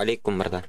Алейкум, братан.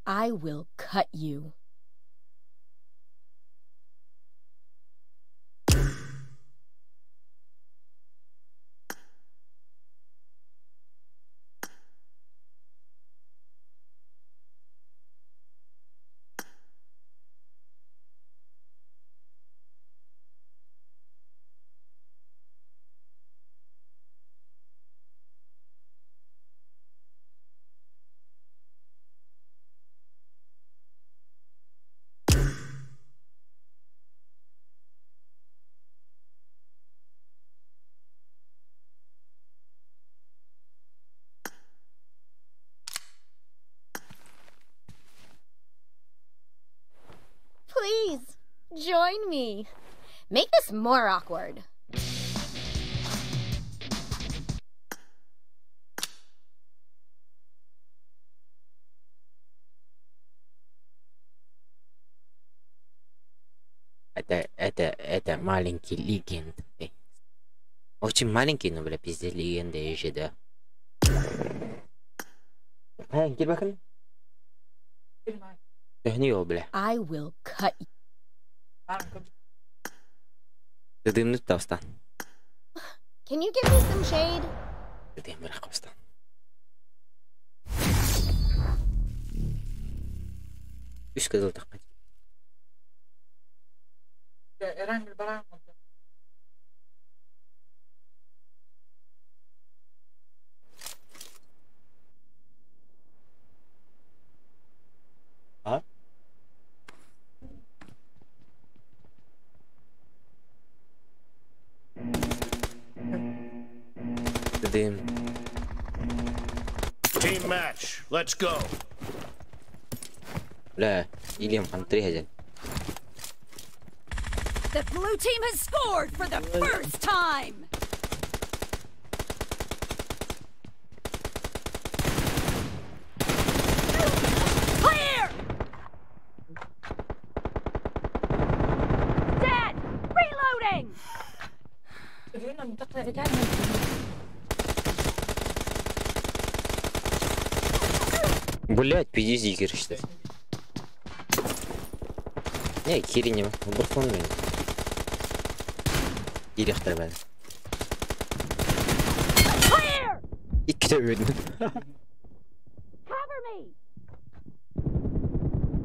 I will cut you. Please, join me. Make this more awkward. Это маленький легенд. Очень маленький, но, бля, пиздец, легенда еще, да. Gel bakın. Dönüyor, бля. I will cut you. Dediğimde tavstan. Can you give me some shade? Dediğim bırak tavstan. Üç kızıl takma. Ha? Dediğim. Team match. Let's go. Бля, Ильям Антрезин. The blue team has scored for the first time. Clear. Dead. Reloading. Блять, пиздец, игры. Не, Киринем, буркун мен. Кирихтер ben. İki de öldüm. Cover me.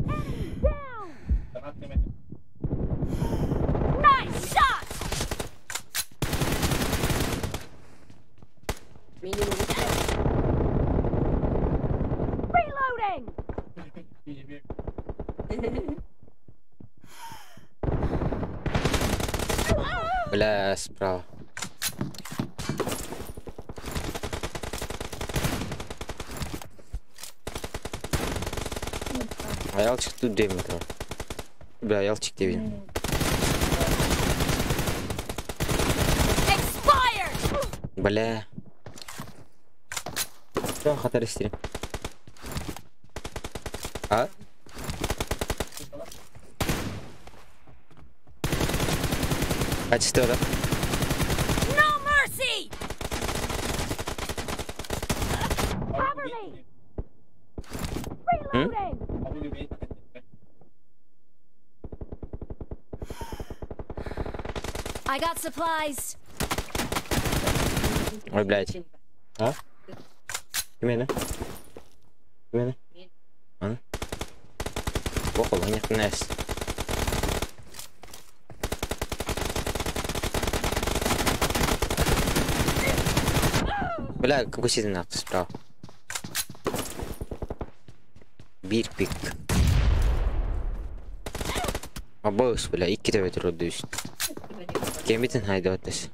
Enemy down. Nice shot. Reloading. Бля, справа. Аялчик тут 2 метра. Бля, аялчик тебе. Бля. Что хатар истерим? А? Качество, да? No mercy! Cover me! Reloading! I got supplies. Ой, блядь. А? Именно. Именно. А? Охол, у них нест. Бля, какой сильный нахуй справа. Бир пик. Абоус, бля, икки төбөтөр өдүүс. Кемитин хайдабаттас.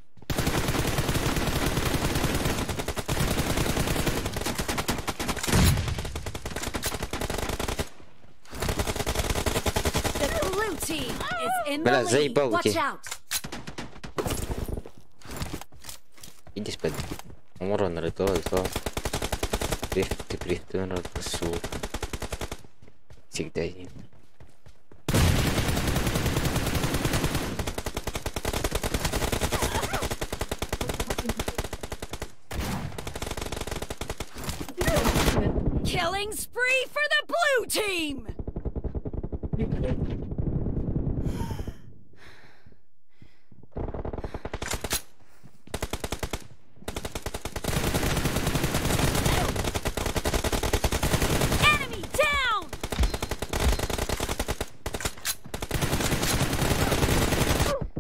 The blue team is in the Бля, lead. заебал Watch те. out! Иди спать. Умру на то, то. Ты, ты, ты, сука. Всегда один. Killing spree for the blue team! Enemy down!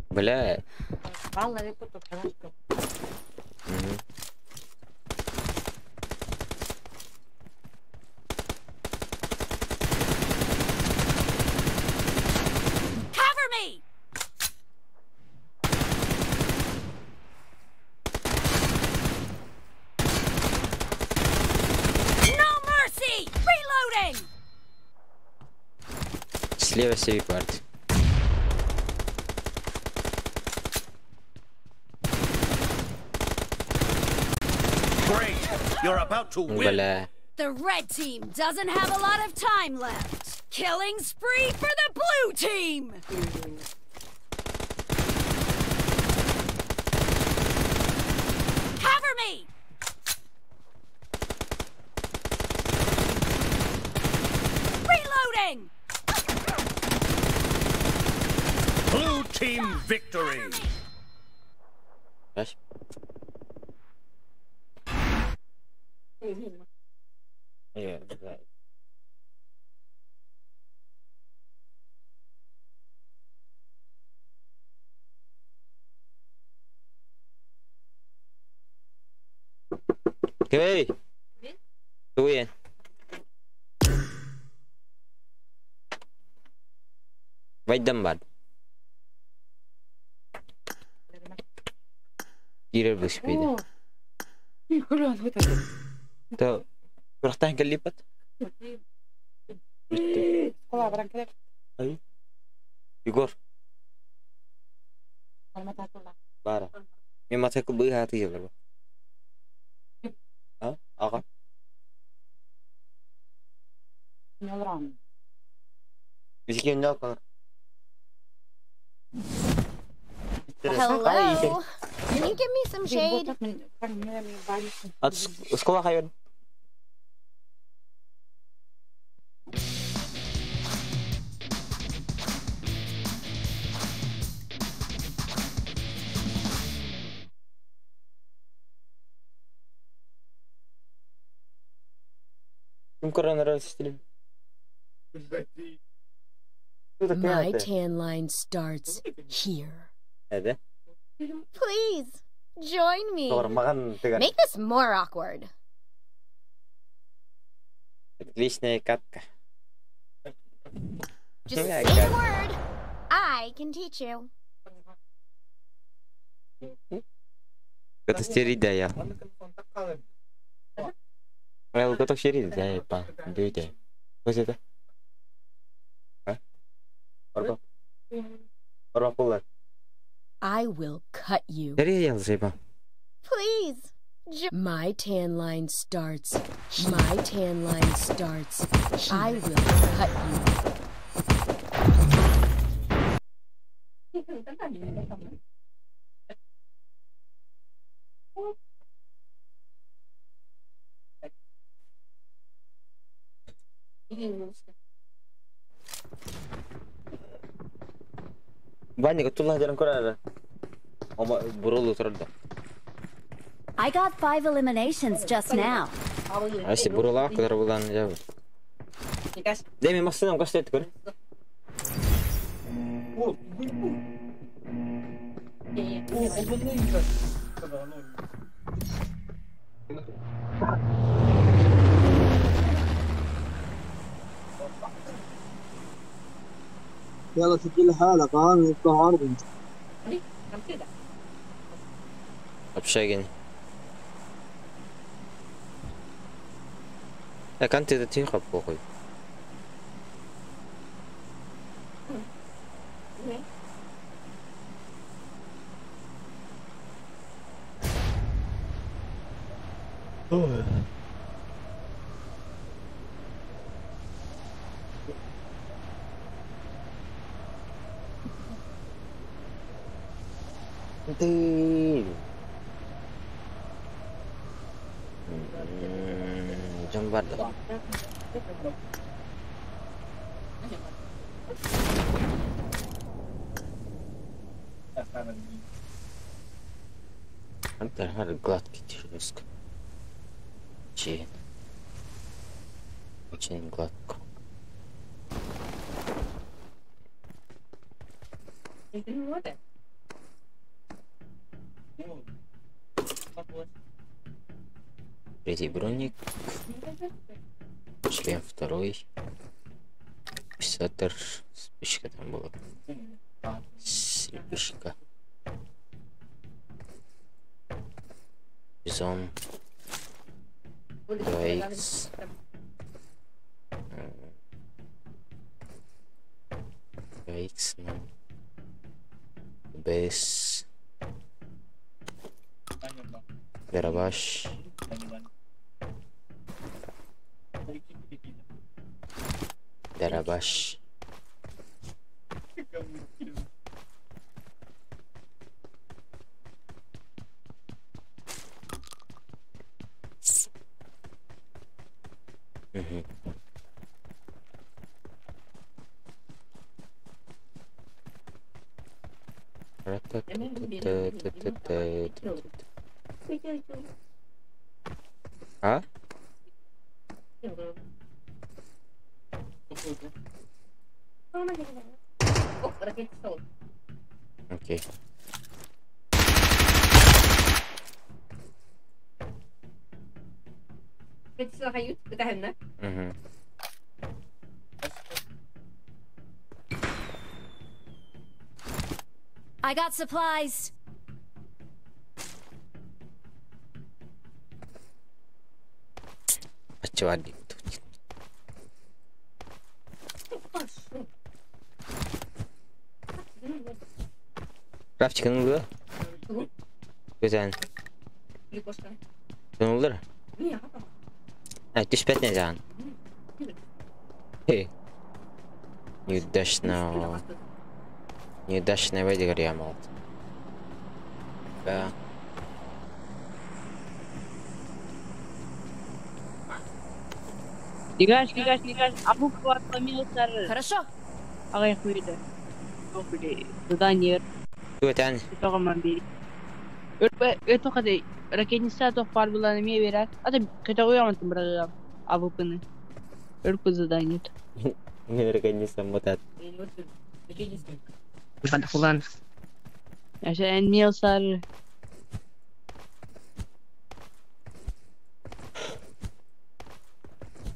Бля. Мгм. Cover me! No mercy! Reloading! Слева себе парт. Great. You're about to win. Бля. The red team doesn't have a lot of time left. Killing spree for the blue team! Cover me! Reloading! Blue team victory. Раз. Бля. Окей. Туен. Вайдам бар. Кирер бу спиде. То Kurang kelipat. Ay. Igor. Bara. May mata ko buha hati ya bro. Ha? Aka. Bisikin niya ako. Hello? Can you give me some shade? At sekolah kayo. My tan line starts here. Please, join me. Make this more awkward. Отличная катка. Just Yeah, I say got the word. I can teach you. Готов да я. Well, готов да я па. Бүйде. Көз это? А? Орба. Орба пулар. I will cut you. Nereye yazacağım? Please. My tan line starts. My tan line starts. I will cut you. Ваня, тулла ancora. Бурулу турда. I got 5 eliminations just now. Аси бурула кадар булан жабы. Деми масынам кастет көр. يلا سجل حالك ها نطلع عربي. Общагин. Так, анты это тихо похуй. Ты. Жамбарда. Антар гладкий жестко. Очень. Очень гладко. Третий броник. Шлем второй. Писатор. Спичка там была. Спичка. Бизон. 2х. 2х, ну. Бс. Дробаш. Дробаш. Угу. А? Окей. Угу. I got supplies. Чувак. Крафтик ну да? Güzel. Ne olur? А, ты опять нельзя. Хей. Неудачно. Неудачная выиграл я мол. Да. Играешь, играешь, играешь, а буква отломился. Хорошо. Ага, хуйда. Задание. Туэтан. Это ракетница то фарбила на мне верят. А ты которую он брал, а выпаны. Только задание. Не ракетница мутат. Фулан. عشان يوصل.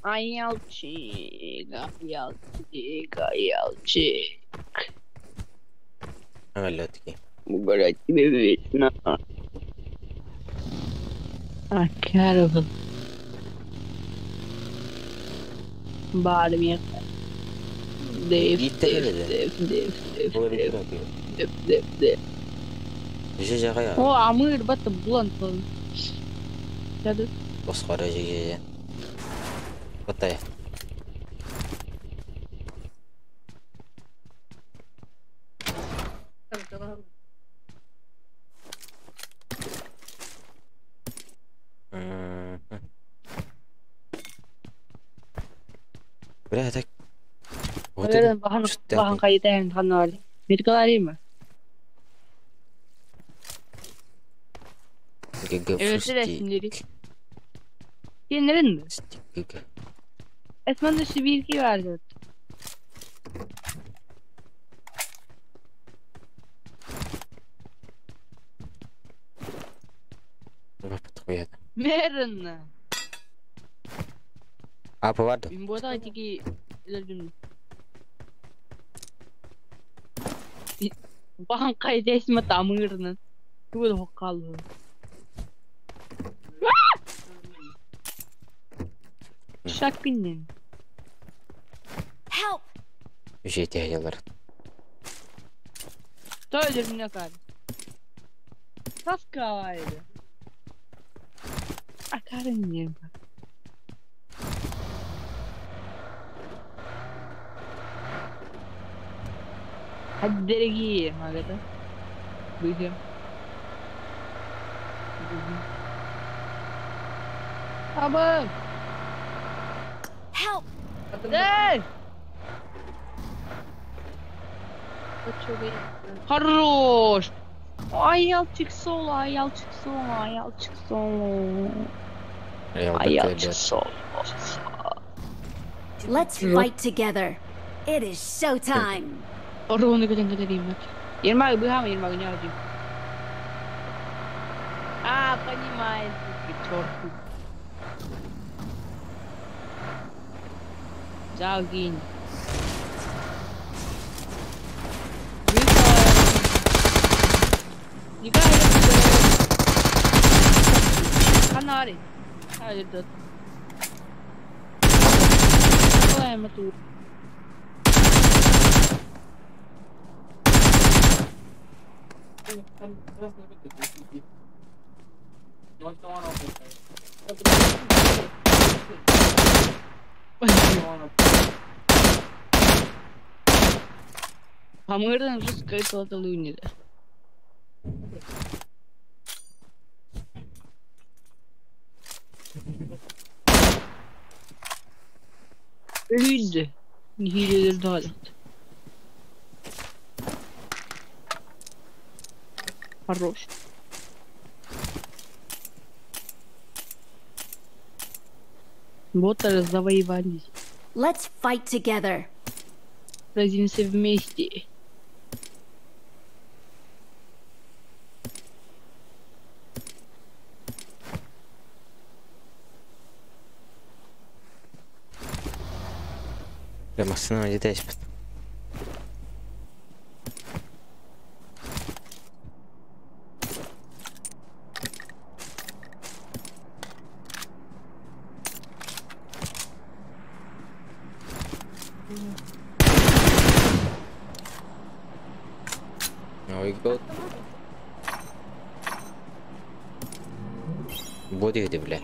Аялчик, аялчик, аялчик. Алло-таки. Блять, тебе видно. А, Карл. Баар эмиэ. Дэв, Биирдэ дэв, кэллэ. дэв, дэв, дэв, Ол дэв, эрэ дэв, дэв, дэв. Же жаҕай О, амыр бат булан тыл. Яды. Босхора же. Батай. Бля, так. Вот это. Бахан Что бахан кайытайын ханнары. Меткаларыймы? ГГ Evet, resimleri. Yenilin mi? ГГ. Esman'da şu bir iki vardı. Мерін. Апа барды. Мен бода тики өлдүм. Бахан кайда эсме тамырын. Тугул хоккалды. Шакпиннен. Help! Жети аялар. Төлөрүнө кар. Таскайды. Акарын нем. Хаддерги магата. Быхым. Аба! Help! Эй! Хорош! Аялчик соло, аялчик соло, аялчик соло. Аялчик соло. Let's fight together. It is showtime. Оруну көтөн көтөрейм. Ермак быхам, Ермак не один. А, понимает, к черту. Загинь. Канари. Хайдет. Ой, Хамырдан русская колотолунида. Люди. Нихилер дадат. Хорош. Вот завоевались. Let's fight together. Сразимся вместе. Бля, машина где то Новый год. Боди где, бля?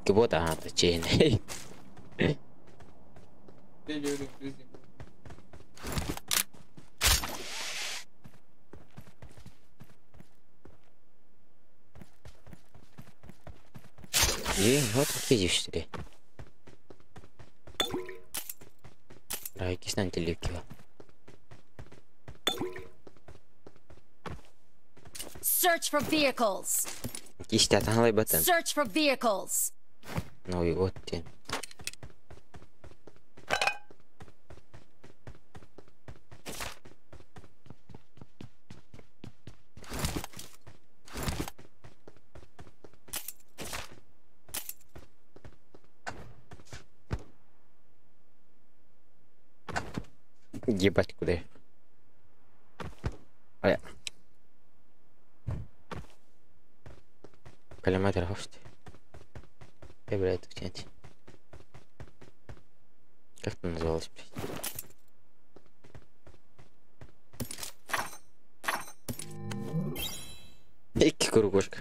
Икки бот, ага, точнее. Блин, вот видишь, что ли? Райкис на телевизор. Search for vehicles. Кистя танлай батын. Search for vehicles. Новый год те. Ебать, куда я? Бля. Километр хавшти. Я, блядь, тут. Как это называлось, блядь? Икки кургошка.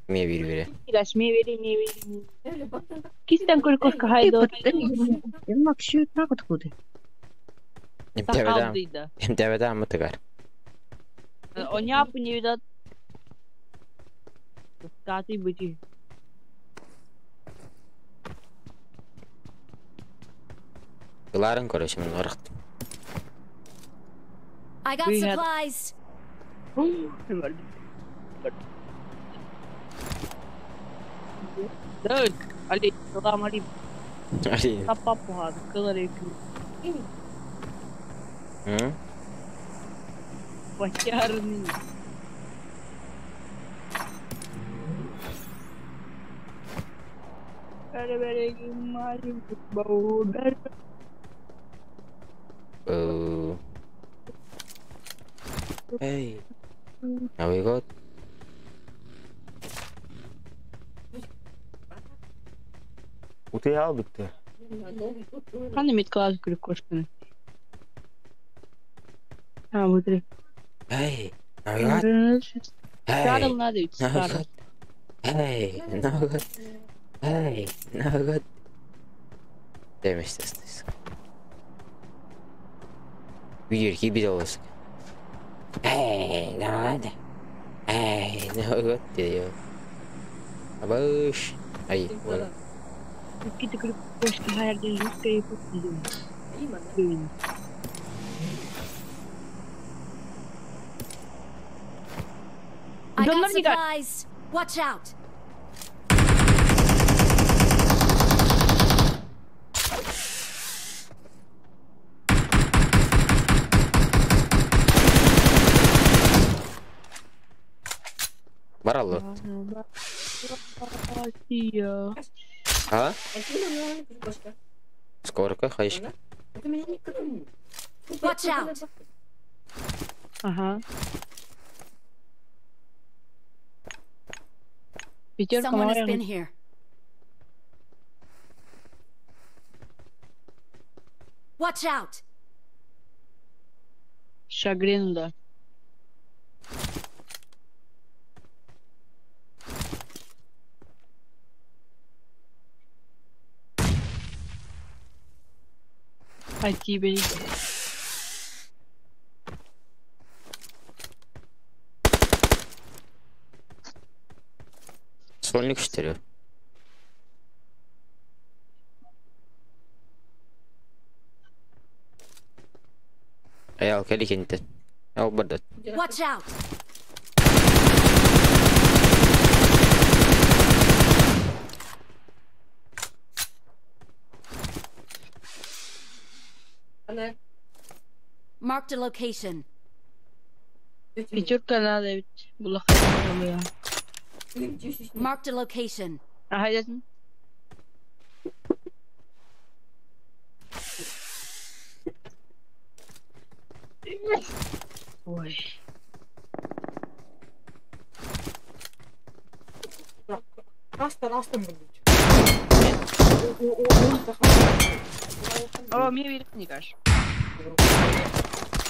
Мне бери. Мевери, мевери. Кистен куркошка хайдо. МТВ-да. МТВ-да мытыгар. Оня не видат. Каты быти. Ларын, короче, мен барахтым. I got supplies. Dude, Ali, salam Ali. Ali. Tappa kılar Hı? Başarını. Oh. Hey. Now we got. Утуйа битте. Ханна мит класс кошканы. А, вот. Hey. Now we got. Hey. Карл надо ведь. Now we got. Hey. Now we got. Hey. Now we got. Demişti. Büyür ki bir olsun. Hey, ne oldu? Hey, ne oldu diyor. Abaş. Ay, bueno. Какие-то кошки хайрды жесткие I got supplies. Watch out. Бараллы. А? Скорка, хаишка. Watch out. Ага. Пятерка Someone has been here. Watch out. Шагрин, да. А тебе? Сольник 4. Аял, каликин-то. Ау, бардат. Watch out. Marked a location. Пятерка надо ведь. Была Marked a location. Ага, Ой. О, мне верить не кажешь.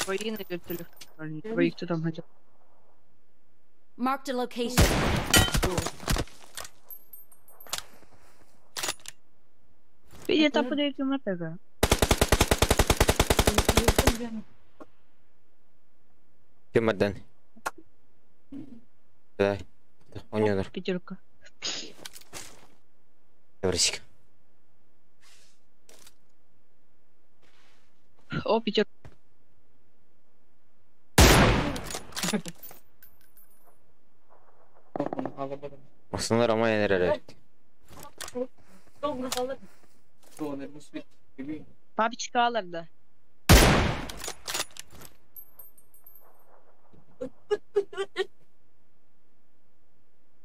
Военный вертолет. Твои кто там хотел? Marked a location. Видите, там подойти на ТГ. Кемерден. Дай. Онюнер. Пятерка. Евросик. О, пятерка. Основной роман нерер. Папочка аларда.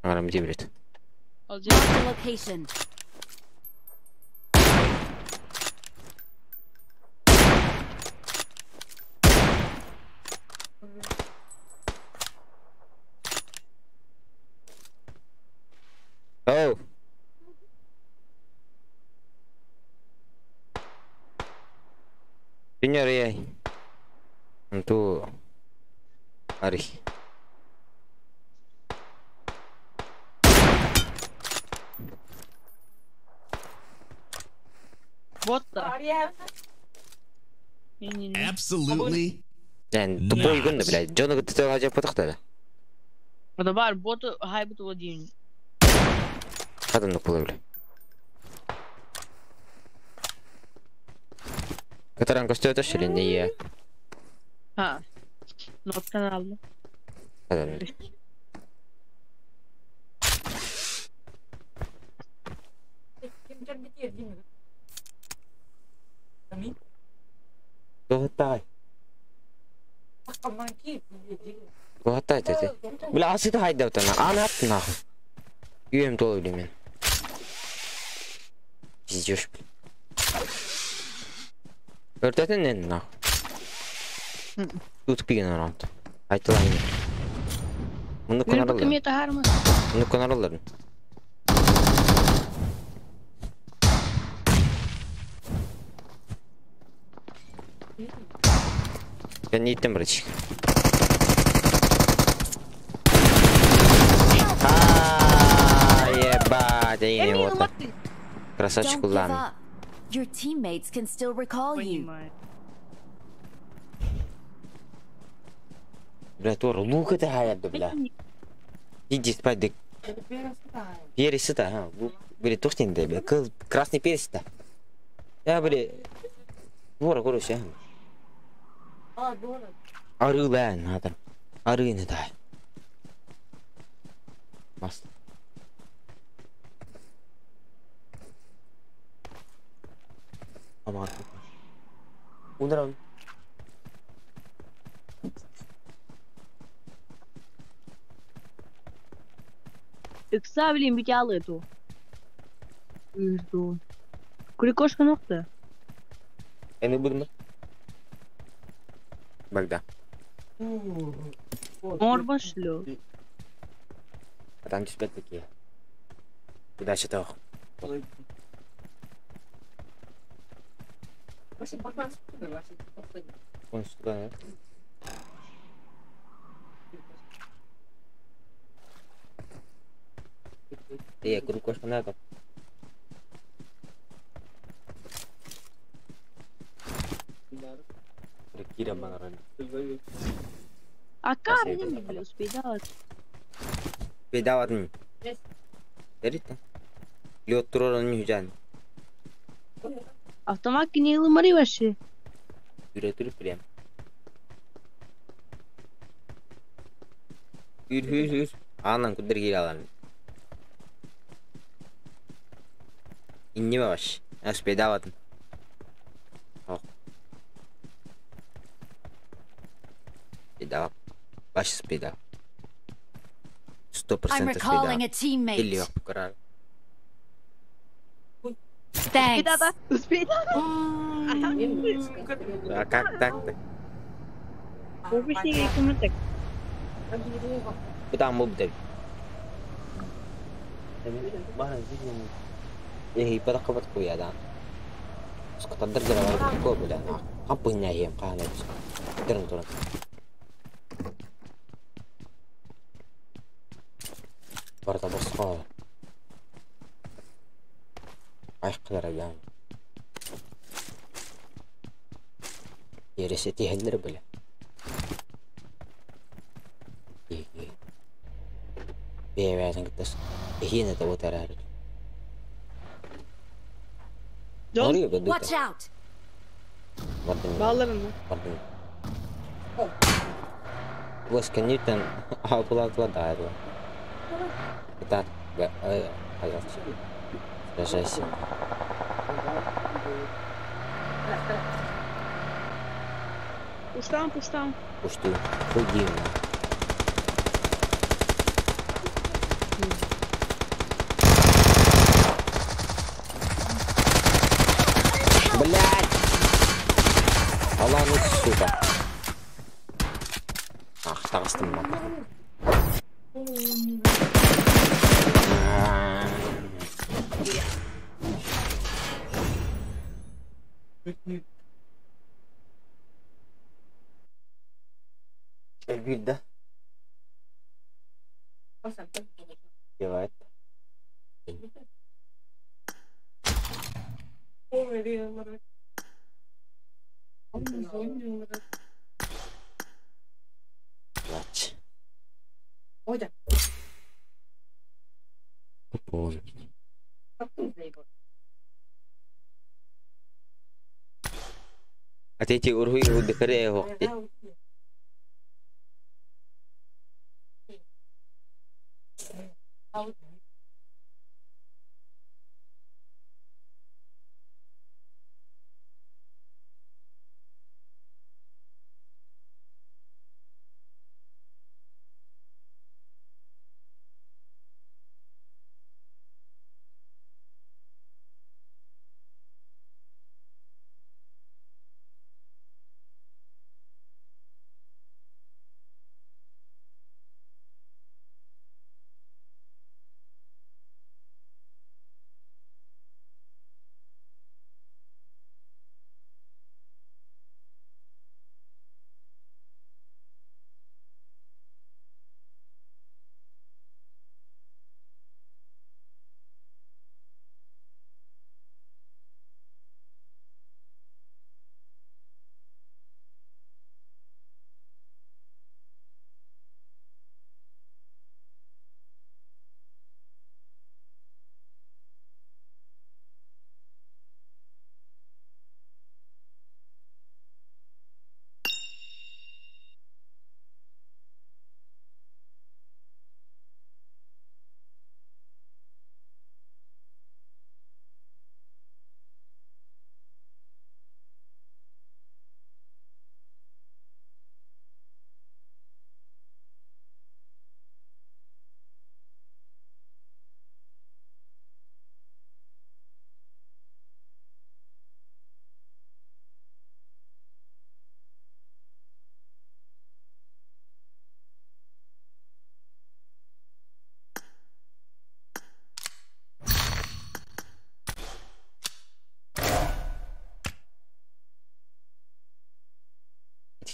Арам дебрит. Marked a location. Оу! Junior ya. Untuk hari. What the? Absolutely. Дэн, тупой гын, блядь. Джона ты хажа потахтара. Это бар бот хайбут один. Хадам на бля. Катаран костюм или не? Ha. Nottan aldım. Хадам. Тоғытай. Тоғытай тәте. Бля, асыты хайда утана. Аны аттı нахуй. Үйем толы бля мен. Пиздёж, бля. Өртетін нені нахуй. Тут пиген раунд. Айтылайын. Мұны конаралар. Мұны конаралар. Я не иттем, братчик. А, ебать, я вот. Красавчик Улан. Your teammates can still recall you. Бля, Тор, лук это хаят, бля. Иди спать, да. Перец это, а, бля, тухтин, да, бля, красный перец это. Я, бля, вора, короче, а. Арылан, надо. Арыны, да. Масло. Удрал. Икса, блин, битялы эту. Курикошка нохта. Я не буду. Багда. Морбашлю. А там тебя такие. Удачи, Тох. Он сюда, да? Я курикошка надо. А как не успевает? Успевает. Эрita. Лёд тролл не жан. Автомат не лымари вообще. Юрэ прям. Юр юр юр. Анан кудыр кире алам. Иннеме вообще. Успевает. Спидал. Ваш спидал. 100% спидал. Или его покарали. А как так-то? Куда мы будем? إيه بدك كويا دا. اسكت الدرجة لو كوبلا قبلنا هي قانا درن درن. برضه بصقار عيق رجعان يرستي هندر بلا هنا توتر. Watch out. Восканитен обладает. Итак, сражайся. Пуштам, пуштам. Пушту. Худи. Блять! Алла, ну сука. Ах, тағыстым маған. Элбиир да? Бывает. Плач. Боже. А ты эти урхуй декаре вакты.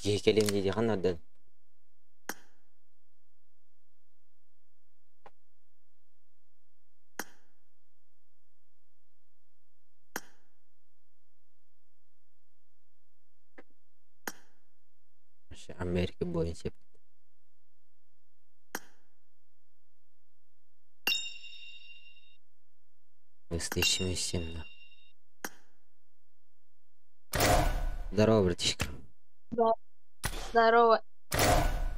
Киһи кэлин дии ханардан. Америка буолуон сөп. Тысячи да. Здорово, братишка. Да. Здорово.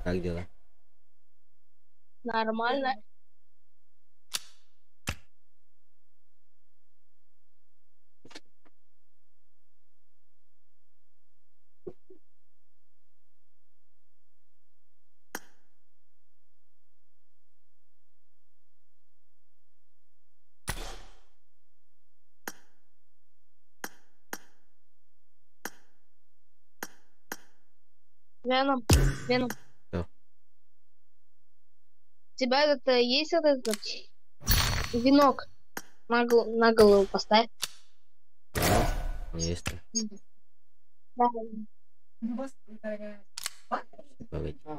Как дела? Нормально. Веном, Веном. Да. У тебя этот есть вот этот венок на голову поставь. Есть. Да. Погоди.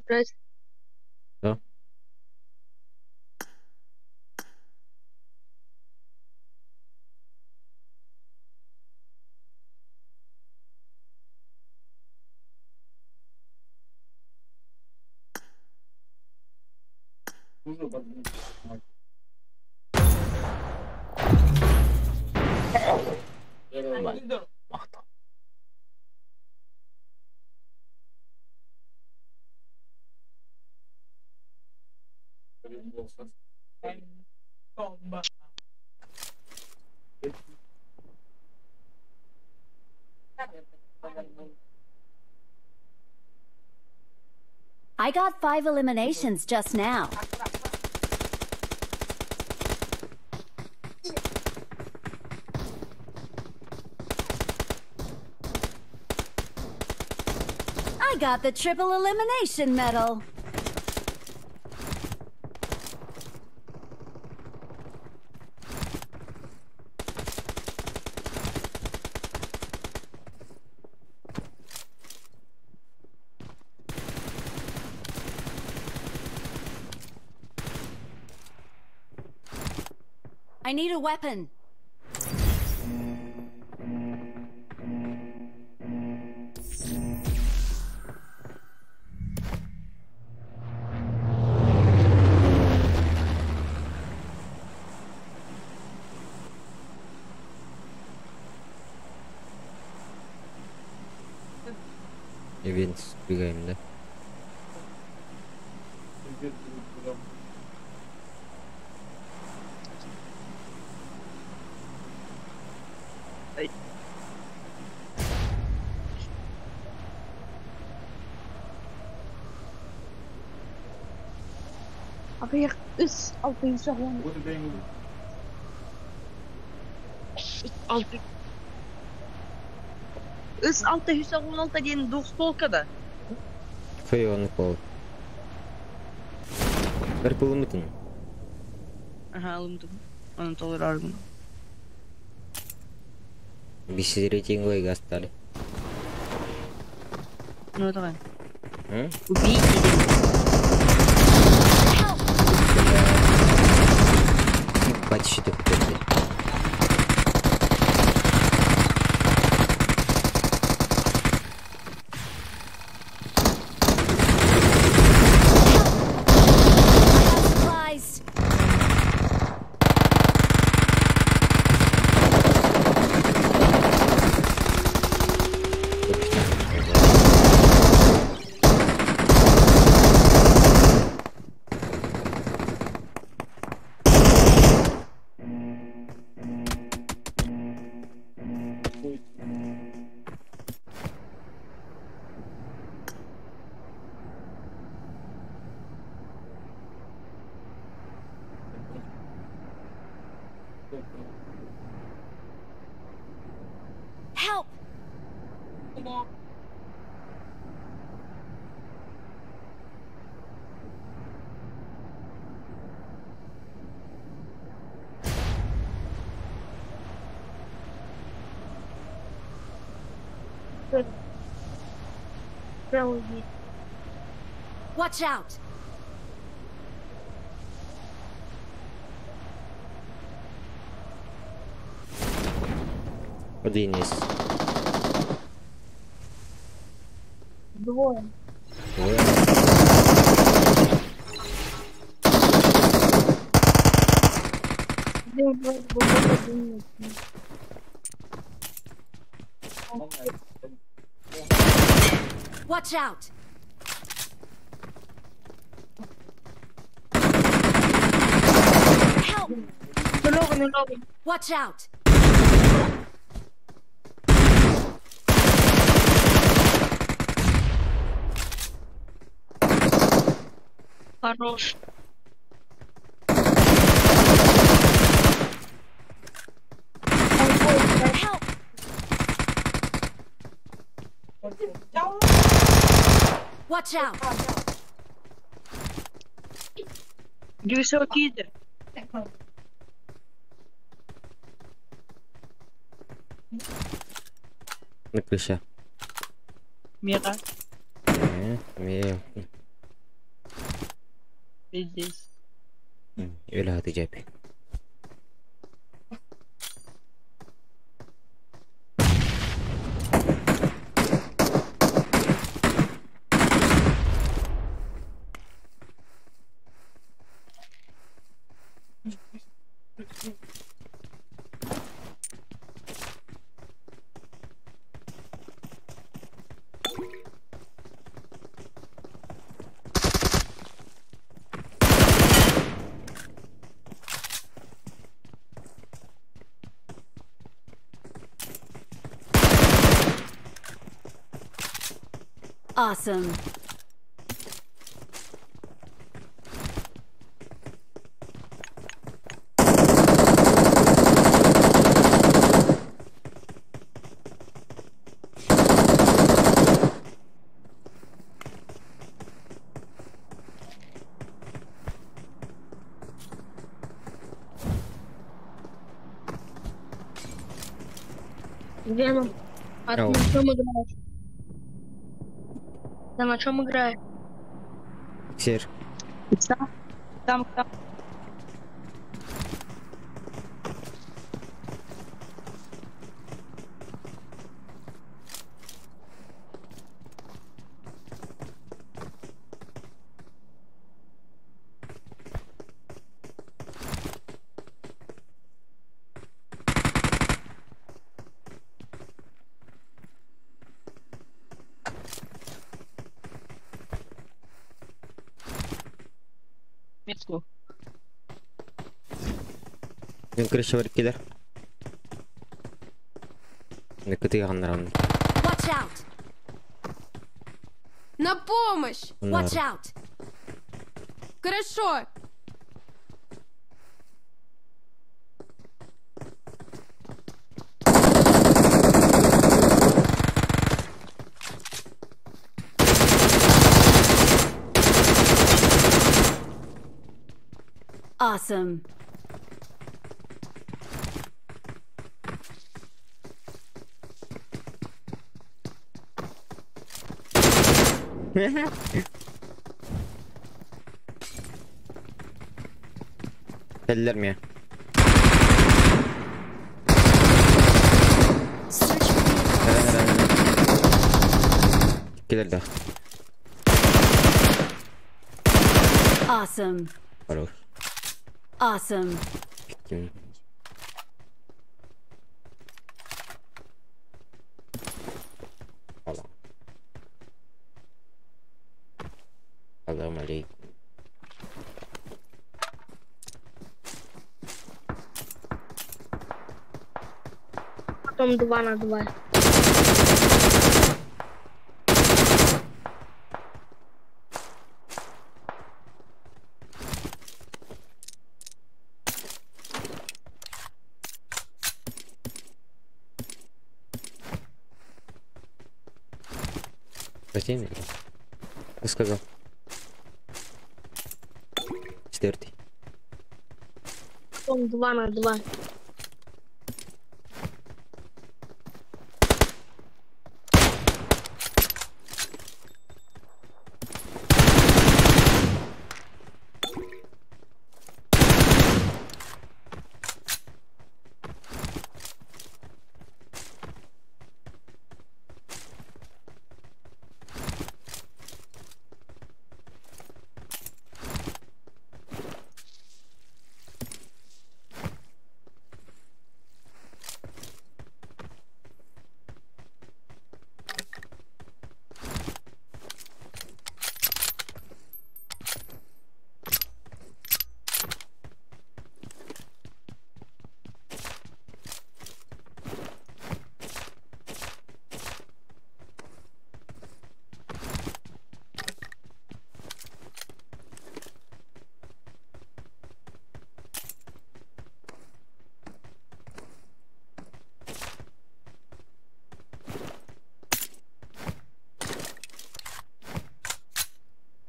Брать. Да. Махтал. I got 5 eliminations just now. I got the triple elimination medal. I need a weapon. Ивент сбегаем, да? Weer is altijd zo. Is 616 диэн двухстволка да? Фейон пол. Бер пулумутун. Ага, алымдым. Оны толор аргын. Биси рейтинговый газ стали. Ну давай. Убейте. Ебать, что ты хотел? Help! Watch out! Один из. Двое. Двое. Watch out! Help! Watch out! Хорош. Help! Watch out! Высокий. На крыше. Мира. Мира. Здесь. Öyle Hatice abi. Awesome. Веном, а ты Ау. на чем играешь? Ты на чем играешь? Сер. Там, там, там. Метку. Мен крыша бар килер. Кытыга ганнарам. Watch out! На помощь! Watch out! Хорошо! Awesome. Кэллэр мия. Search for vehicles. Килер да. Awesome. Хорош. Awesome. Ким. Алла. Салам алейкум. Потом 2 на 2. Спасибо. Ты сказал. Четвертый. Потом 2 на 2.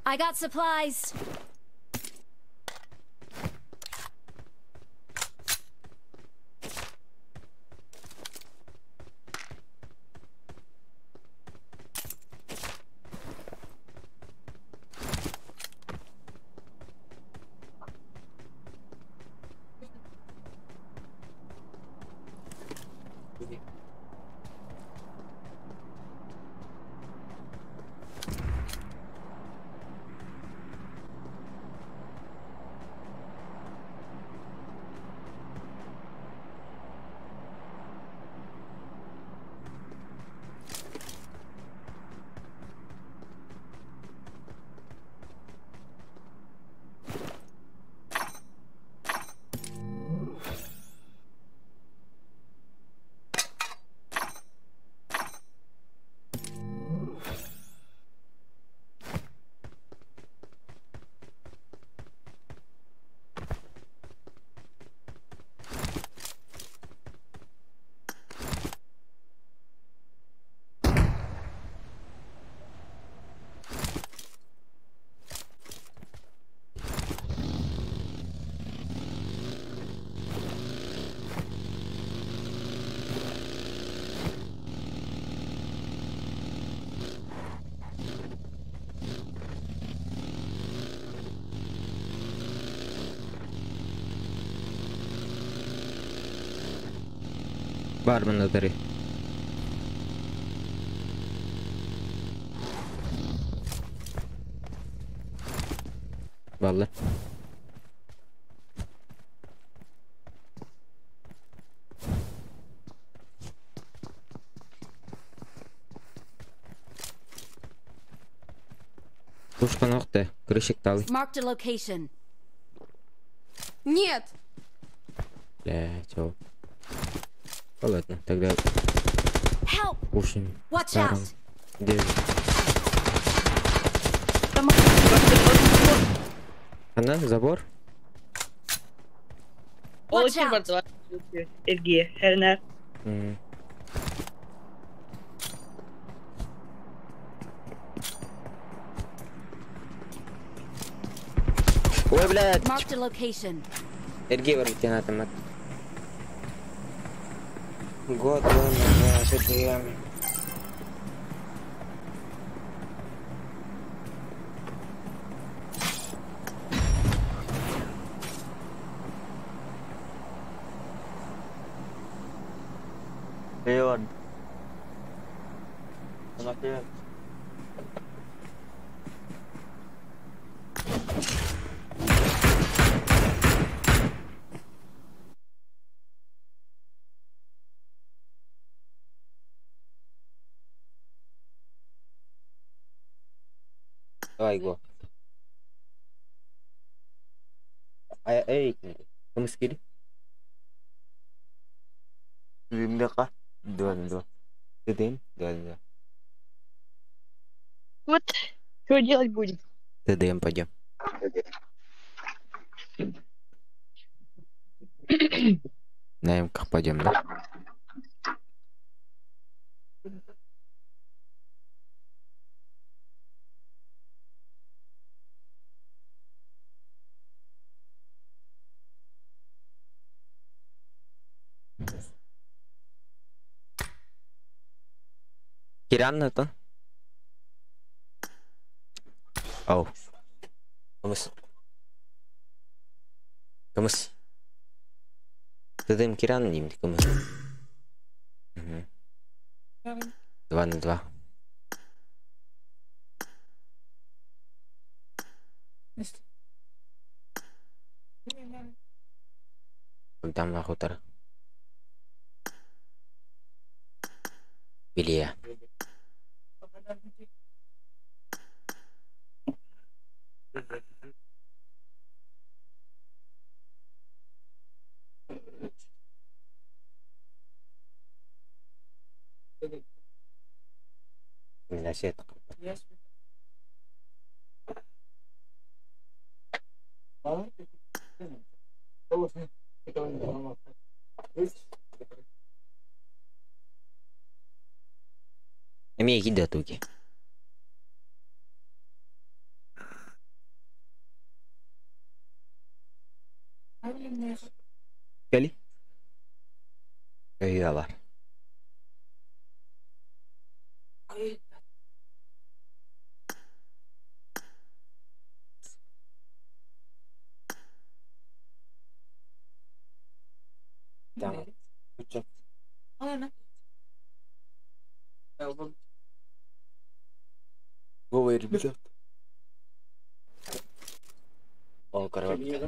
I got supplies. Бармен утары. Валла. Пушка ногте, крышик талы. Marked a location. Нет! Бля, чё? Ну ладно, тогда Help! пушим. Watch Старым. out! Где? Она, забор? Ол Watch için out! vardı. Ergiye, her М. Ой, блядь! Marked a location. Эргиэ бар битен атымат. Год, ладно, да, это я. Привет. Она привет. Давай, го. Ай, эй, кымыс кири. Бимдека. Два на два. Ты дым? Два на два. Вот, что делать будем? ТДМ пойдем. На МК пойдем, да? Киран это? Оу. Кымыс. Кымыс. ТДМ Киран деймін, кымыс. Мгм. Два на два. Когда на хутор. Белье. من عشية Эмиэ кида туги. Кели. Өйө бар. Tamam. Вова, ребят. О, короче.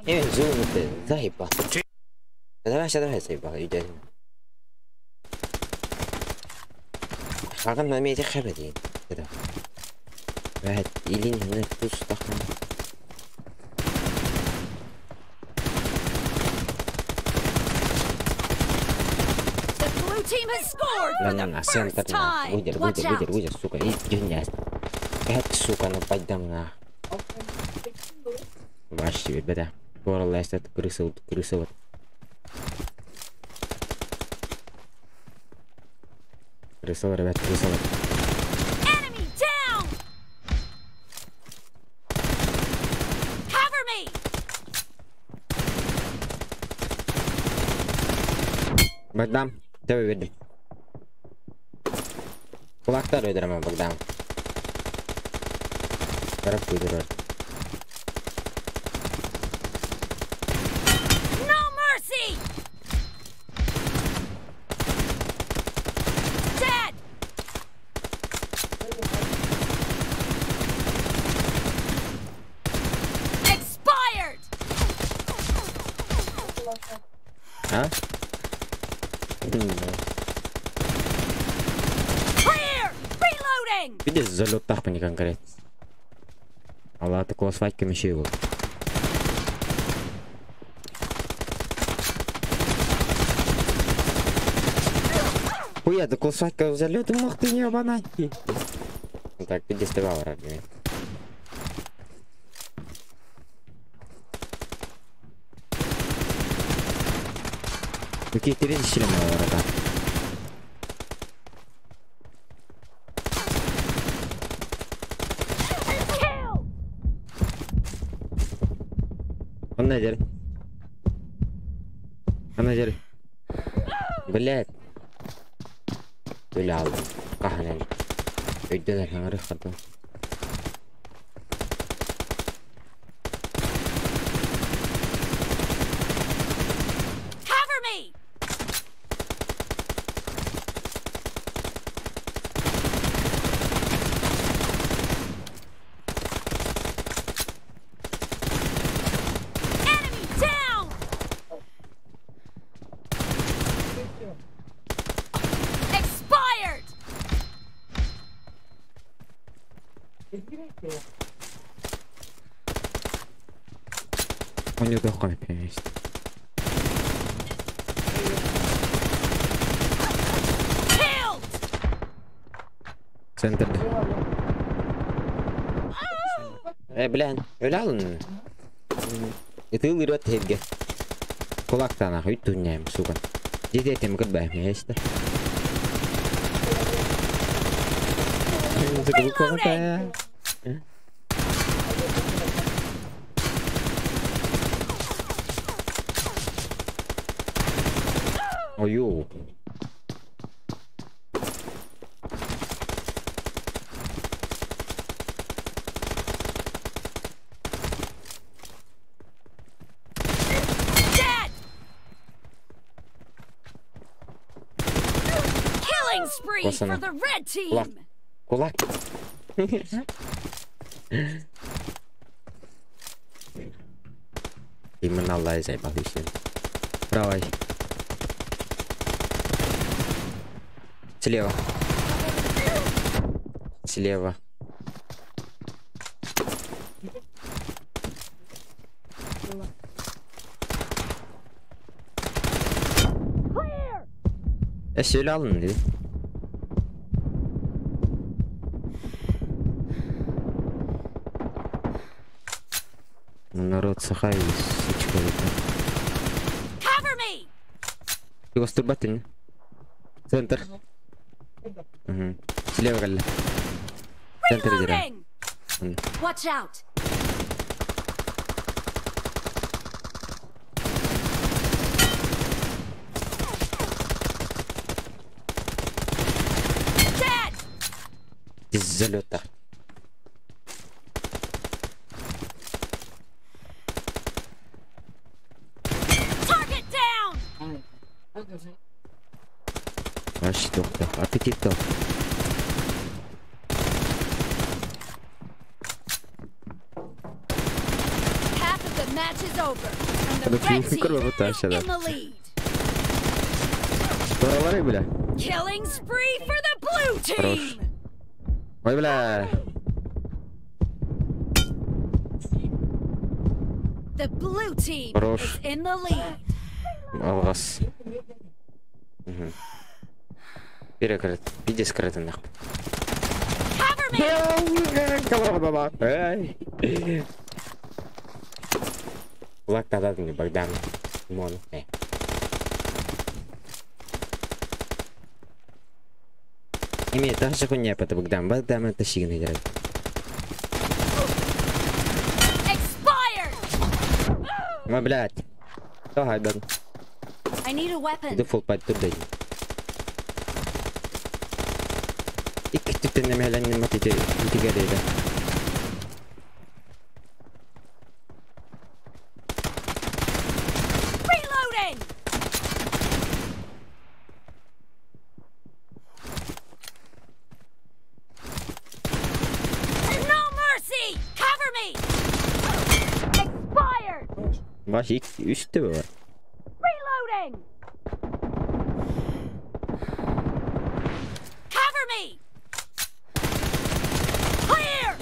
Э, зум ты, заебал. Давай, сейчас, давай, заебал, иди. Хаgan на меня хабадин. كده. واحد إلين هناك فلوس ضخمة. The blue team has scored لا for لا the لا سين first ترنا time. ويدر Watch ويدر ويدر out! ويدر сука иди Это сука нападем на. Вообще, беда. Горло, это крыса вот, крыса вот. Крыса, ребят, крыса вот. Enemy down! Cover me! Богдан, тебе бердим. Кулактар өйдөрөмө Богдан. Карап күйдүрөр. No mercy! Dead! Expired! А? Clear! Reloading! Видишь, залет тахпа не конкретно. Алла такого свадька мешаю. Хуя, такого свадька залет мог ты не обанать. Так, иди стрела, родной. Какие ты видишь, врага? Он на дереве. Он на дереве. Блять. Бля, каханен. Өйдөн хаңары хаты. Cover me! Enemy down! Expired! У него дохуя есть. Killed! Центр. Блин, öyle Это ылырат хедге. Кулактан нахуй туняем, сука. Где этим goodbye, есть. Ой, Dead! Killing spree for the red team! Кулак. Именно лайзай, бабусин. Правой. Слева. Слева. Я söyle alın dedi. Народ сахай, сучка. Cover me! Его струбатель. Центр. Угу. Слева галля. Центр дира. Watch out! Dead! Из залета. Target down! Вообще доктор, аппетит то. Half of the match is over, and the red team is in the lead. Здорово, бля. Killing spree for the blue team. Ой, бля. The blue team Хорош. is in the lead. Алгас. Угу. Перекрыт. Иди скрыто нахуй. Cover me! Кулак тогда мне, Богдан. Мон. Имеет даже хуйня это Богдан. Богдан это сигнал играет. Expired! Ну, блядь. Давай, Богдан. I need a weapon. Дефолт турда. Икки түптен немеленин матите итигерейде. Reloading! No mercy! Cover me! Expired! Baş ilk üstte var. Reloading! Cover me! Clear!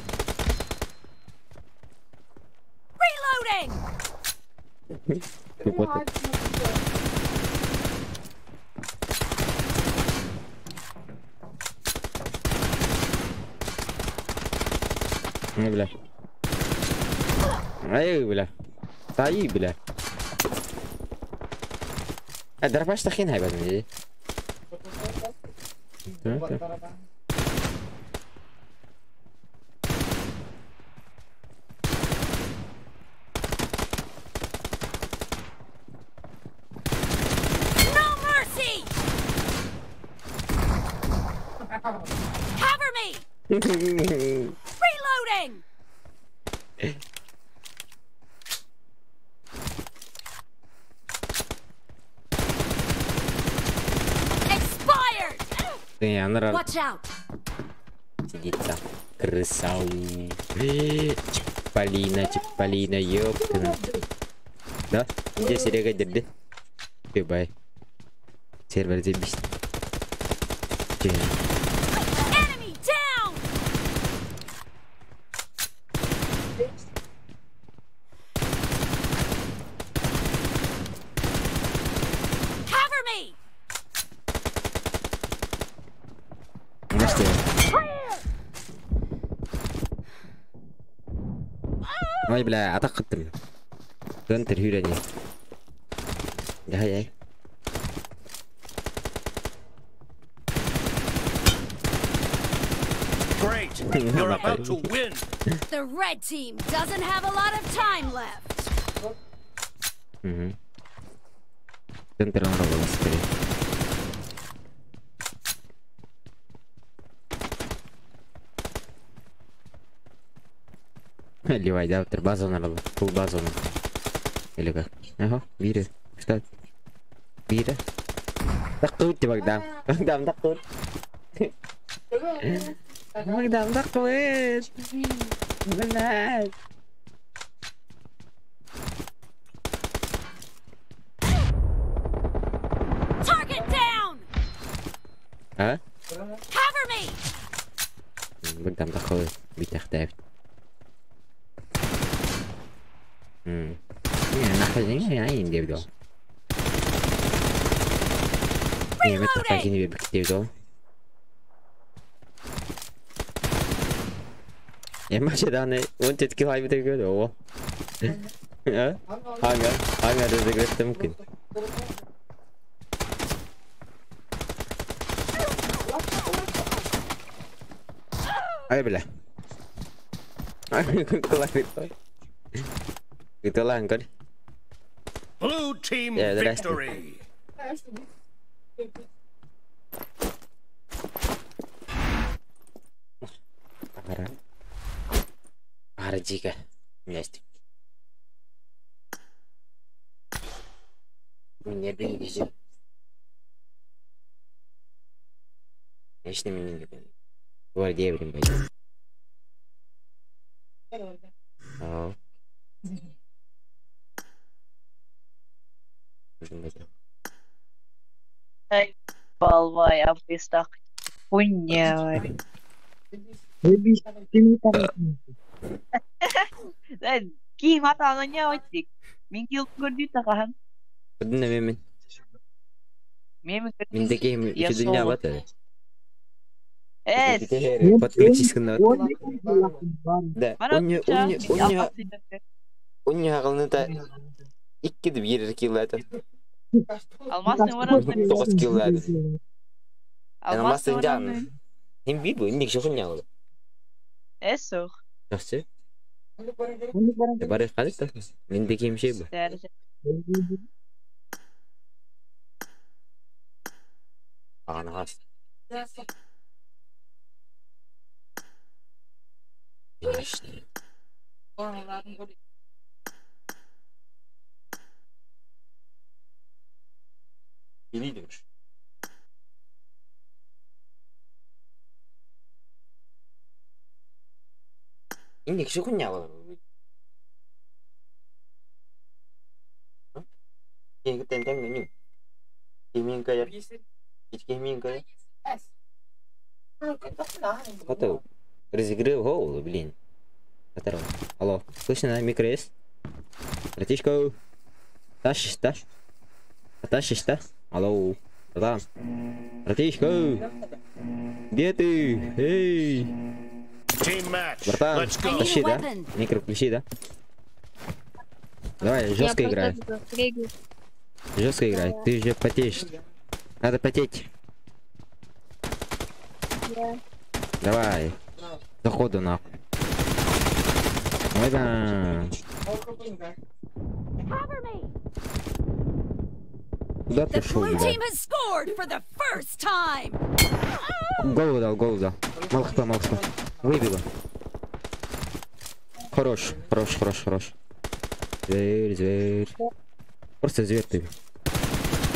Reloading! Kapat. Ne bile. Ay bile. Tay bile. Дробаш тахин хай бадми. No mercy! Cover me! Reloading! Expired! Янар Watch out! сидит там. Крыса. Чиполлино, Чиполлино, ёпта. Да? Где Серега дерди? Бай. Сервер заебись. Enemy down! Cover me! Здрасте. Ой, бля, атак кыттым. Донтер хүрени. Да, я. Great! You're about to win! The red team doesn't have a lot of time left. Угу. Центр он работал скорее. Ливай, да, базу надо, пул базу. Или как? Ага, бире. Что? Бире. Takut Богдан. Богдан takut. Богдан takut. Блядь. Target down! А? Cover me! Богдан takut. Битахтаев. Дааны 17 килл хайбыта көрдө, ого. Хангар, хангар разыграть мүмкүн. Ай, бля. Itulah engkau. Blue team Yeah, the rest. victory! Para. Para jika. Next. Меня Конечно, меня не Гвардия, блин, пойдет. Ау. Балвай, абыстак. Хуйня. Ки мата аны не айтик. Мен кил көрдү тагахан. Кудун мен. Мен Мен деке Я үчү дүнья соло. бат. Э, Подключись к Да. Мара Унья унья унья унья агылны икки деп бир килл это. Алмасны варан. 9 килл это. Алмасны Алмасны жан. Хим бир бу инник жохун ягылы. Эсох. Жакшы. Бары калык да. Мен деке şey бу. Ага. Конечно. Лидер. Инник хуйня была. Готов. Разыграл голову, блин. Здорово. Алло, слышно, да? Микро есть? Братишка. Тащишь, да? Тащишь, да? Алло. Братан. Братишка. Где ты? Эй. Братан, тащи, да? Микро включи, да? Давай, жестко играй. Жестко играй, ты же потеешь. Надо потеть. Да. Давай. Заходу нахуй. Давай да. Куда ты шел, блядь? Голову дал, голову дал. Мало хп, мало хп. Выбило. Хорош, хорош, хорош, хорош. Зверь, зверь. Просто зверь ты.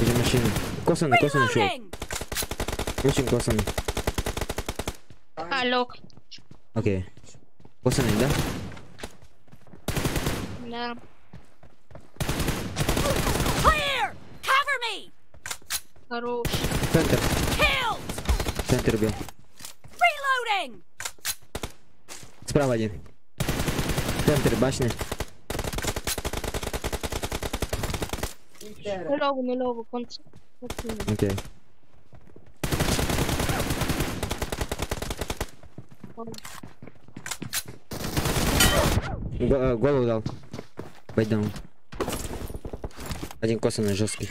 Иди машину. Косаный, косаный чувак. Очень косаный. Алло. Окей. Косаный, да? Да. Хорош. Центр. Центр убил. Справа один. Центр, башня. Окей. Голову дал. Пойдем. Один косаный жесткий.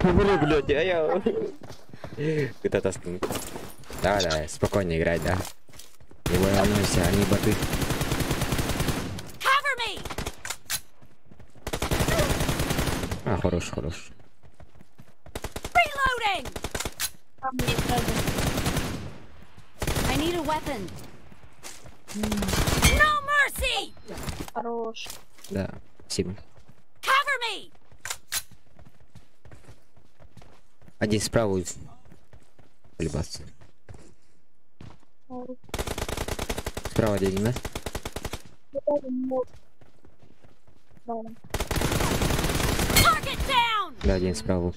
Блин, блядь, а я... Ты-то Давай, давай, спокойно играй, да? Не волнуйся, они боты. А, хорош, хорош. Хорош. Да, спасибо. Один справа будет. Полюбаться. Справа один, да? Да, один справа.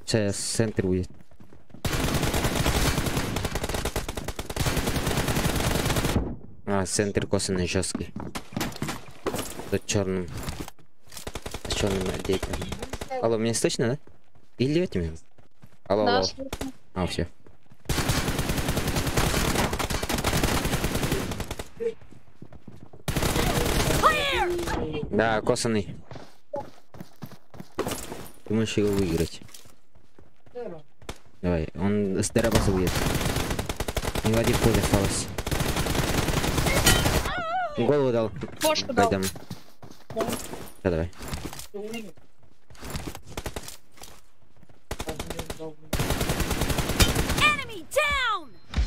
Сейчас центр будет. А, центр косаный жесткий. Тут черным. С черным одетым. Алло, меня слышно, да? Или этими? Алло, Да, алло. слышно. А, все. Да, косаный. Ты можешь его выиграть. Давай, он с дробаса уедет. У него один пуль осталось. Голову дал. Бошку дал. Пойдем. Да, давай.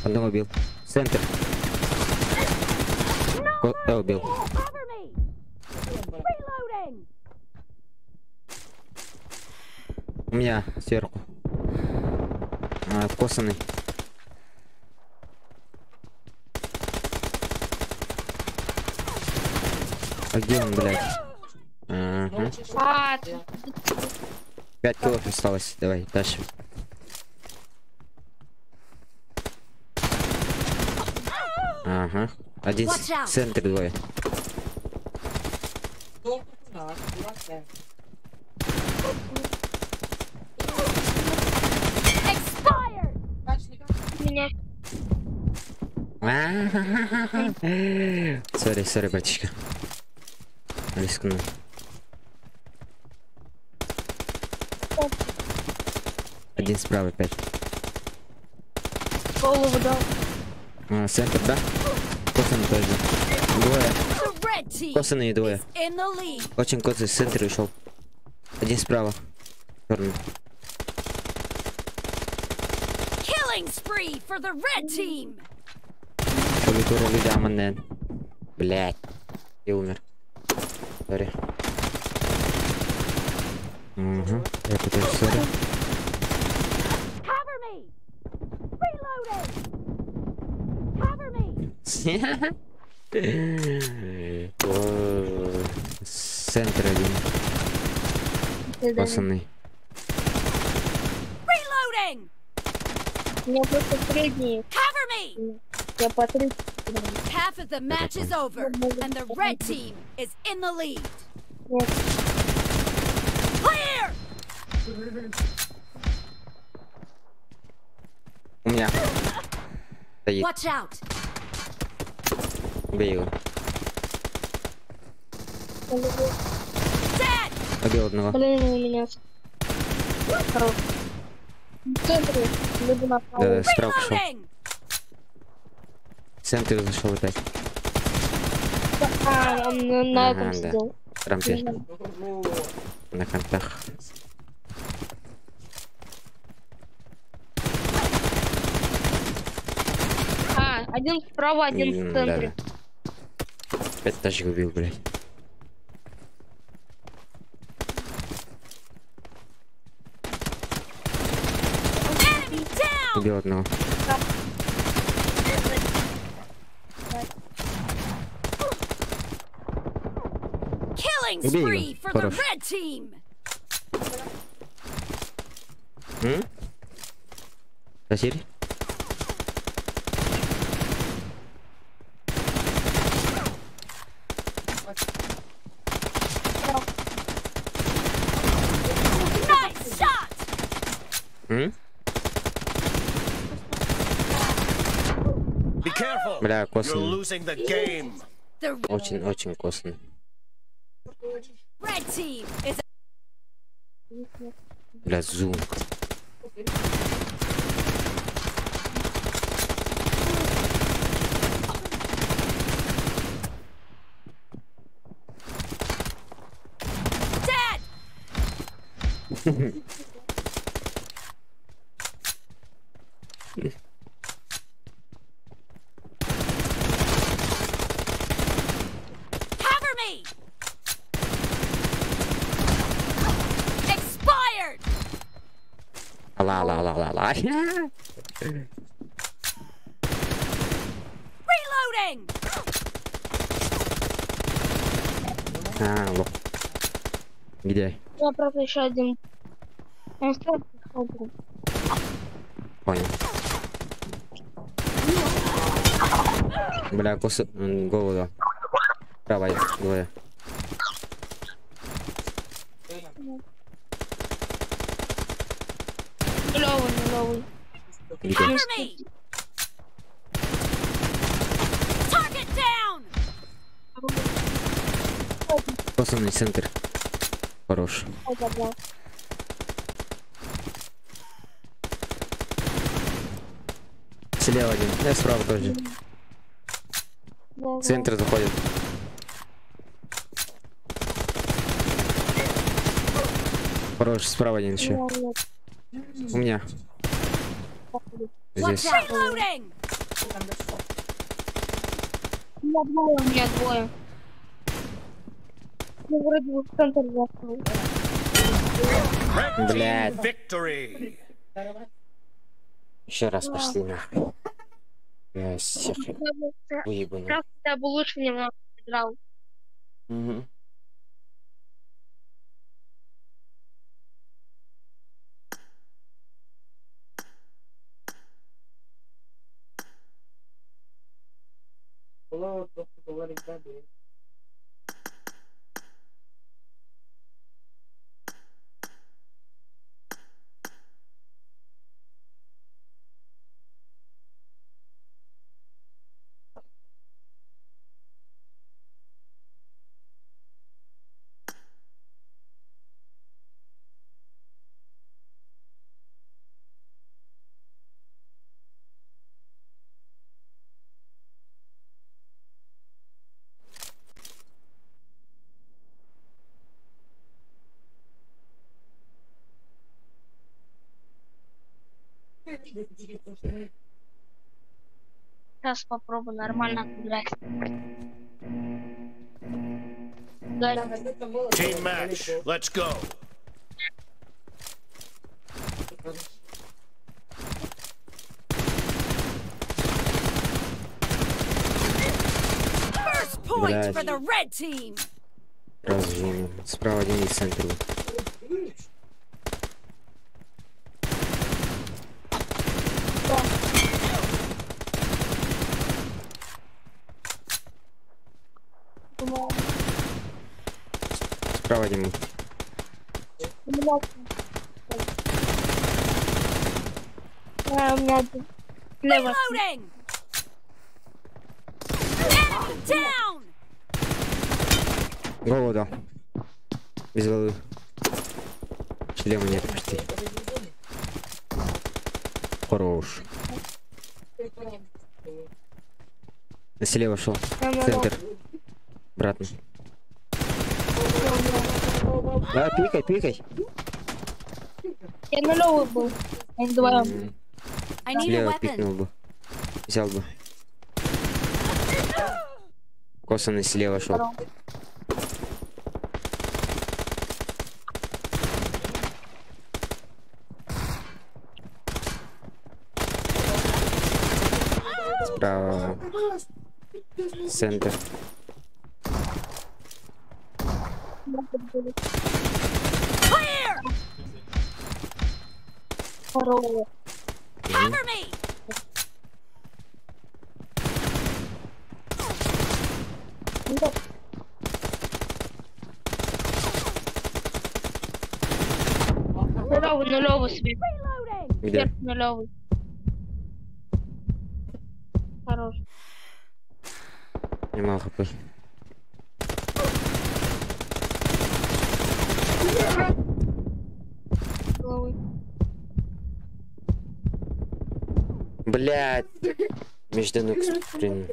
Одного убил. Центр. Убил. У меня сверху. А, вкосанный. А где он, блядь? Ага. 5 килов осталось. Давай, дальше. Ага. Один центр, двое. Sorry, sorry, братишка. Рискнул. Один справа опять. Голову дал. А, центр, да? Косаный тоже. Двое. The red team Косаные двое. is in the lead. Очень косый с центра ушел. Один справа. Черный. Killing spree for the red team. Блять. Я умер. Sorry. Угу. Это тоже sorry. Cover me. Reloading. Cover me. Центр один. Косаный. Reloading. У меня просто средний. Cover me. Я по 30. Half of the match is over, and the red team is in the lead. Clear. У меня. Стоит. Watch out. Убей его. Dead. Убил одного. Блин, у меня. Хорош. В центре, либо направо. Да, справа пошел. Reloading. В центр зашел опять. А, он на этом Ага, да. сидел. Рампе. На контах. А, один справа, один в центре. Да, да. Опять тачку убил, блядь. Enemy down. Убил одного. Killing Убей spree его. for the Хорош. red team. М? Василий? Nice shot. М? Be careful. Бля, You're косный. losing the game. The Очень-очень косный. red team is Бля, зум. dead. Cover me. Expired. Ла ла ла ла ла. Reloading. А, лох. Где? У меня, правда, еще один. Он в центре шел. Понял. Бля, косы... Голову дал. Право, двое. Нулевый, нулевый. Где? Cover me. Target down. Косаный центр. Хорош. Забрал. Слева один. Я справа тоже. Да, Центр заходит. Хорош, справа один еще. да, У меня. Watch Здесь. out. Reloading. У меня двое, у меня двое. Ну, вроде бы в центр зашел. Red team Блядь. victory. Еще раз пошли нахуй. Я всех выебану. Прав, я бы лучше немного играл. Мгм. Сейчас попробую нормально отыграть. Да. Team match. Let's go. First point Блядь. for the red team. Сразу же справа один из центра. Справа один. А, у меня один. Слева. Reloading. Enemy down. Голову дал. Без головы. Шлема нет почти. Хорош. Слева шел. Центр. Обратно. Да, пикай, пикай. Я нулевый был. Они вдвоем. I need a Слева weapon. пикнул бы. Взял бы. Косанный слева шел. Справа. Центр. Clear. Здорово. Cover me. Нулевый, нулевый сверху. Где? Сверху нулевый. Хорош. Не мало хп. Головы. Блядь. Между ног блин.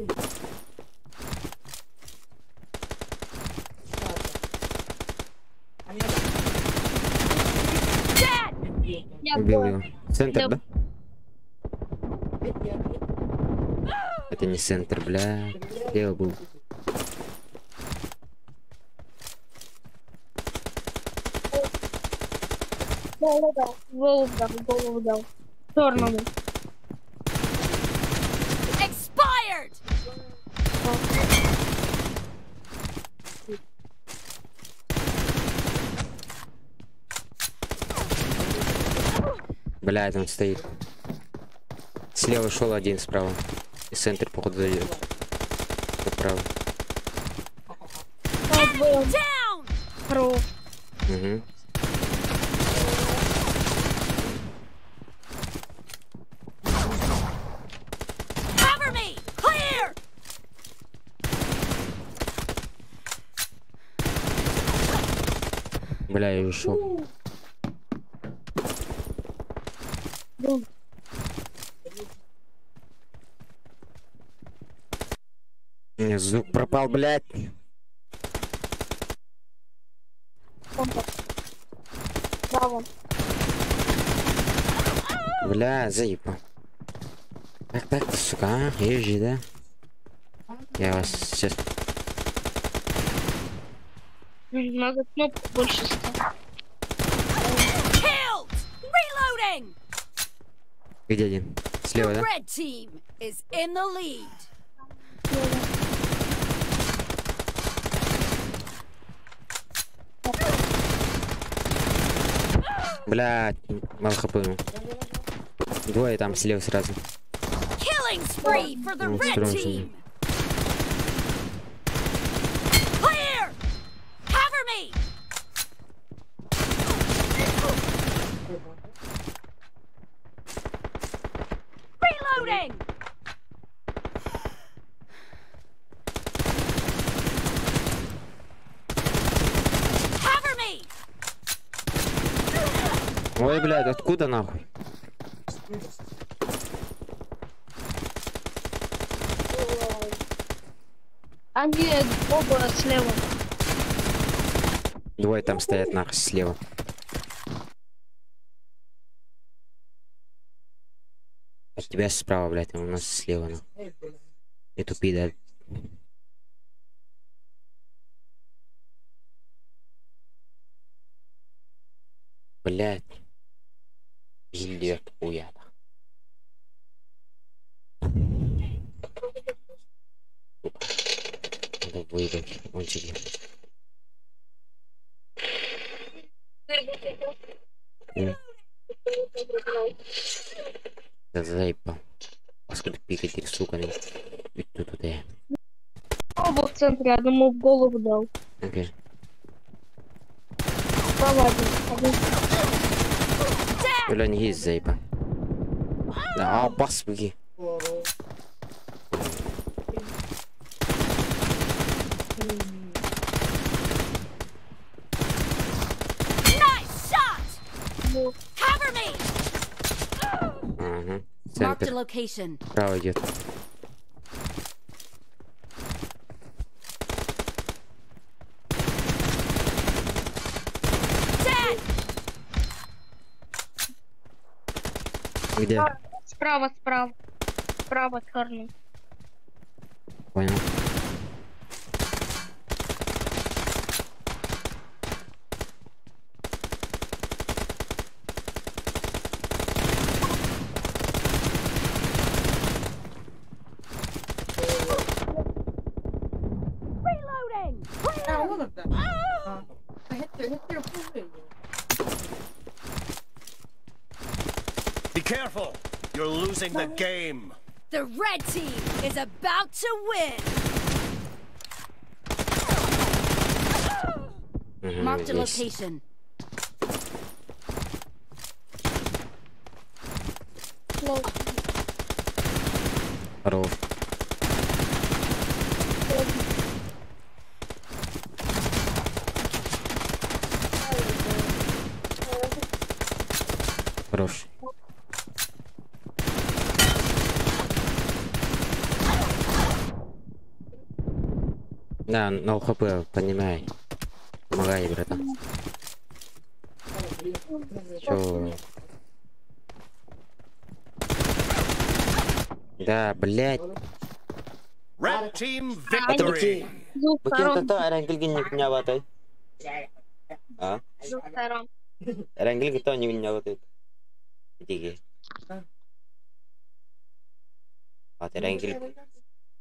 Я Убил был. его. Центр, Да. да? Это не центр, бля. Слева был. Голову дал. Голову дал, голову дал. Черному. Expired. Блядь, он стоит. Слева шел один, справа. И центр, походу, зайдет. Направо. Enemy down. Хорош. Угу. Cover me. Clear. Бля, я ушел. У меня звук пропал, блядь. Право. Бля, заебал. Так, так, сука, а? Езжи, да? Я вас сейчас... Надо кнопку больше ставить. Killed. Reloading. Где один? Слева, The да? red team is in the lead. Бля, мало хп ему. Двое там слева сразу. Killing spree for the Ну, red стрёмно. team. Clear. Cover me. Reloading. Cover me. Ой, блядь, откуда нахуй? Они оба слева. Двое там стоят нахуй слева. тебя справа, блядь, а у нас слева, ну. Не тупи, да. Блядь. Пиздец, хуя. Надо выебать, кончики. Да заебал. Паскуда пикать, сука, ну. Тут, тут, я. Оба в центре, одному в голову дал. Окей. Справа один. Бля, не есть заебал. Да, а, бас, беги. Nice shot! Cover me! Ага. Marked a Центр. location. Справа идет. Dead! Где? Справа, справа. Справа черный. Понял. Reloading! Be careful. You're losing the game. The red team is about to win! Угу, Marked a здесь. location. Здоров. Хорош. Да, no хп, понимай. Помогай, братан. Чё? Да, блядь. Red team Это victory. быки. Двух Быки сторон. это Эрангель не аватай. А? Двух сторон. Эрангель кто не аватай. Диги. А Эрангель.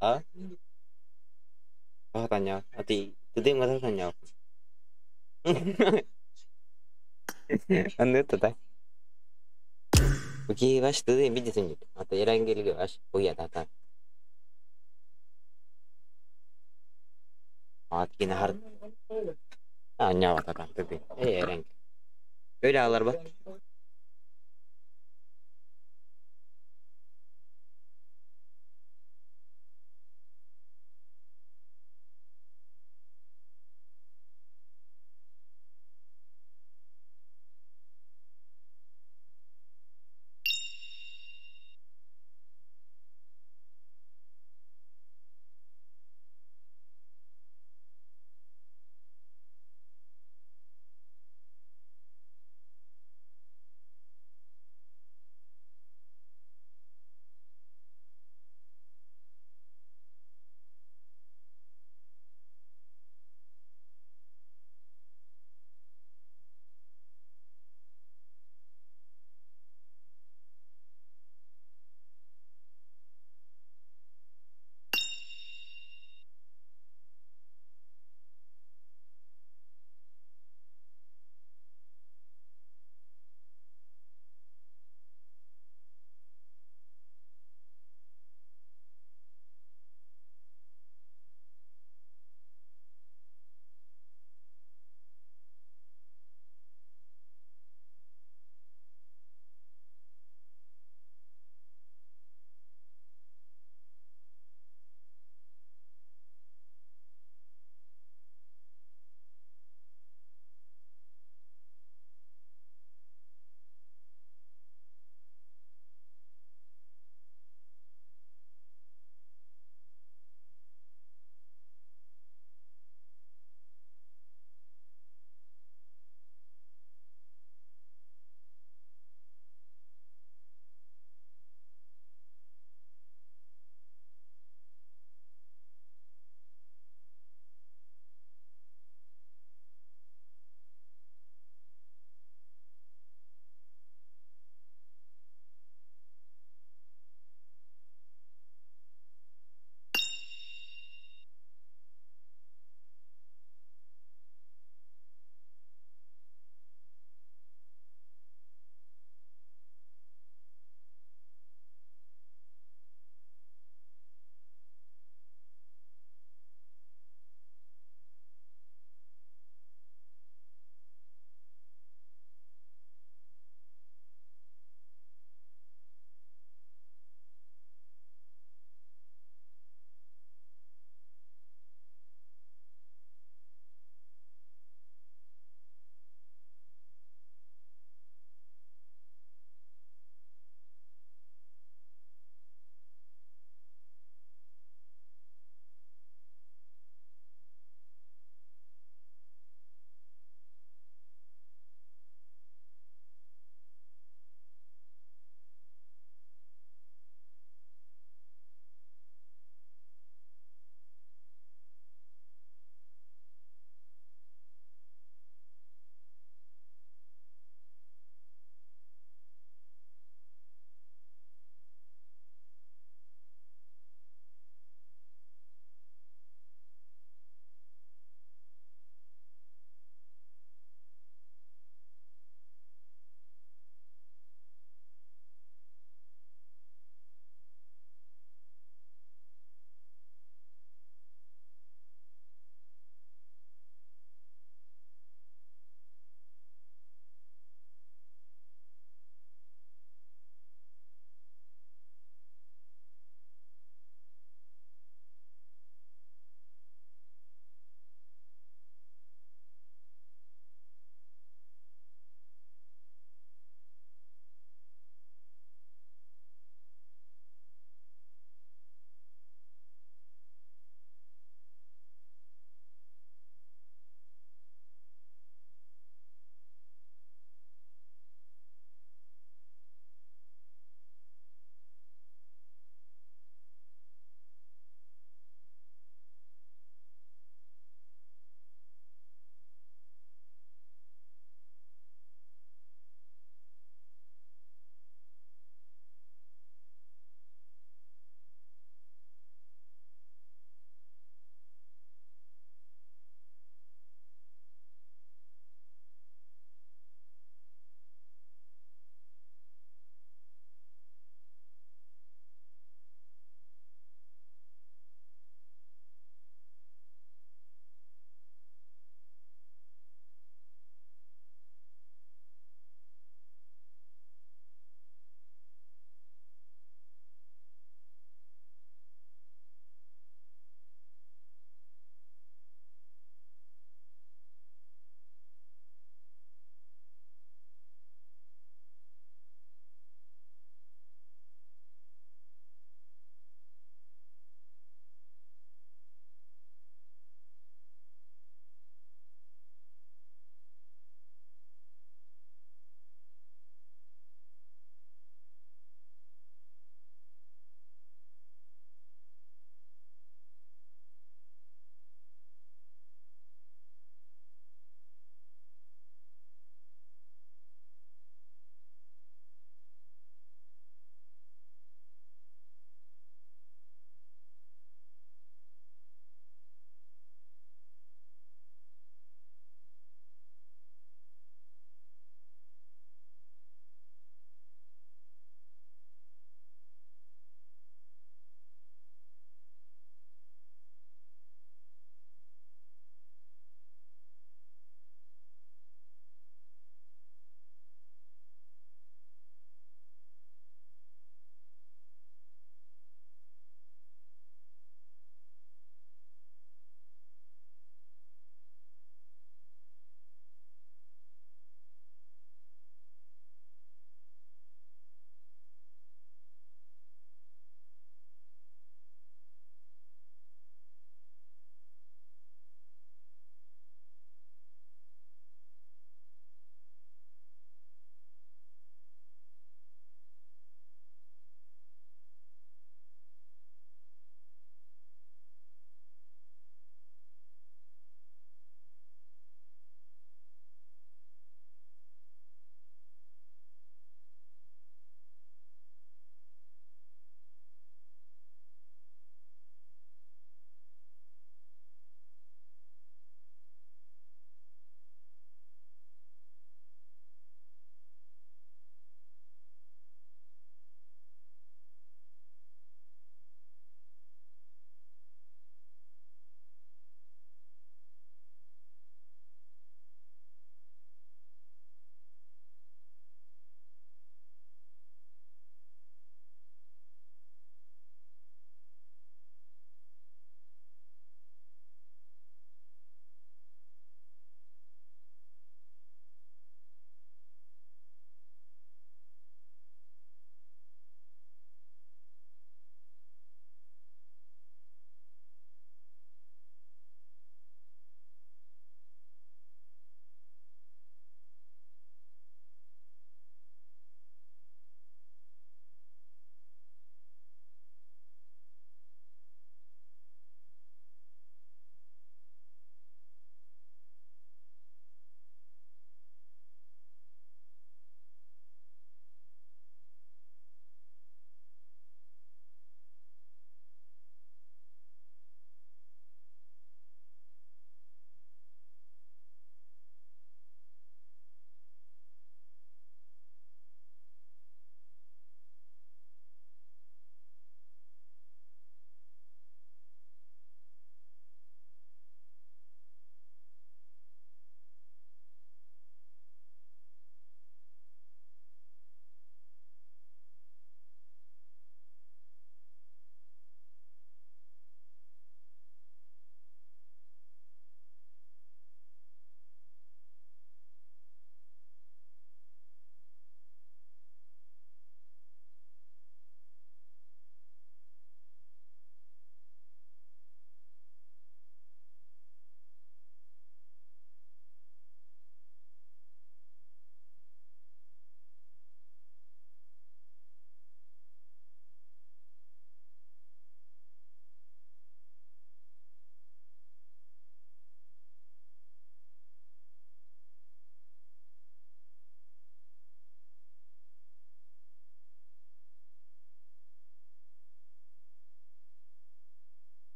А? А таня. А ты ты nggak tahu Аны это да. Быки ваш ты видите нет. А ты Эрангель ваш хуя да та. А ты на А нявата tabii. Ey Eren. Öyle ağlar bak.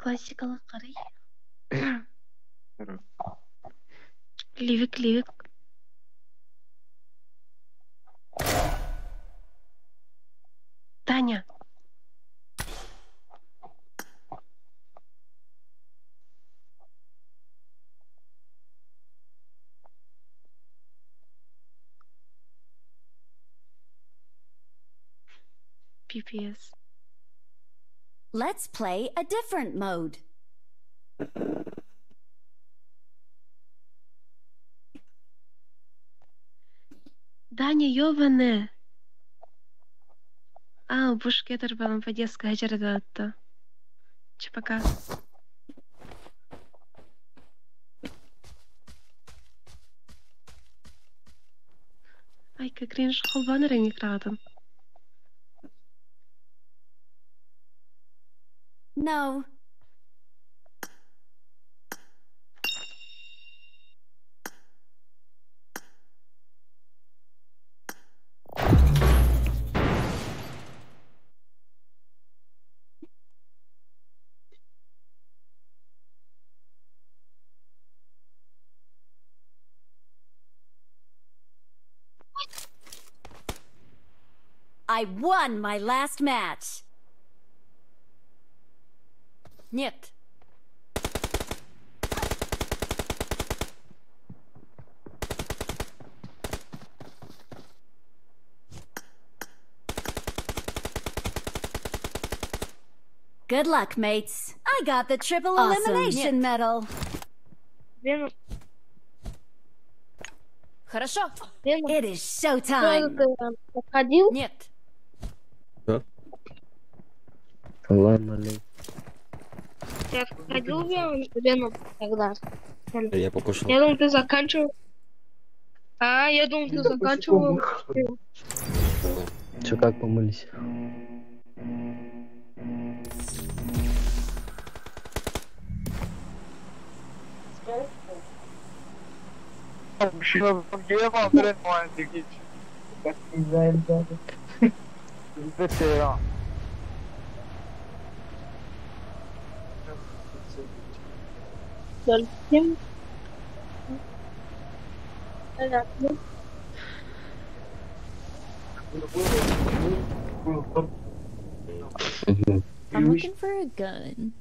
Классикалық қарай. Ливик, ливик. Таня. Пипец. Let's play a different mode. Даня, ёбаная. А, бушкетер балам по-детски хажарадатта. Че пока. Айка кринж холбаныр экрадан. No. I won my last match. Нет. Good luck, mates. I got the triple Awesome. elimination Нет. medal. Веном, Хорошо. Веном. It is Что showtime. ты подходил? Нет. Салам алейкум. Ты отходил Веном, Веном тогда? Я покушал. Я думал, ты заканчивал. А, я думал, ты заканчивал. Че, как помылись? Зачем? Понятно. I'm looking for a gun.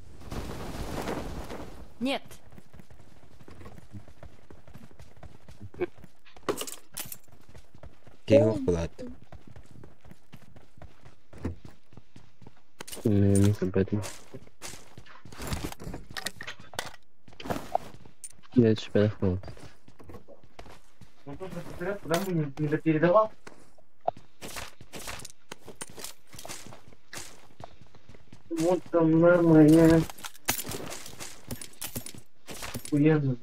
Нет. Киһи булат. Не көрбөтүм. Я түспэдэх буолла. Вот она моя. Уеду.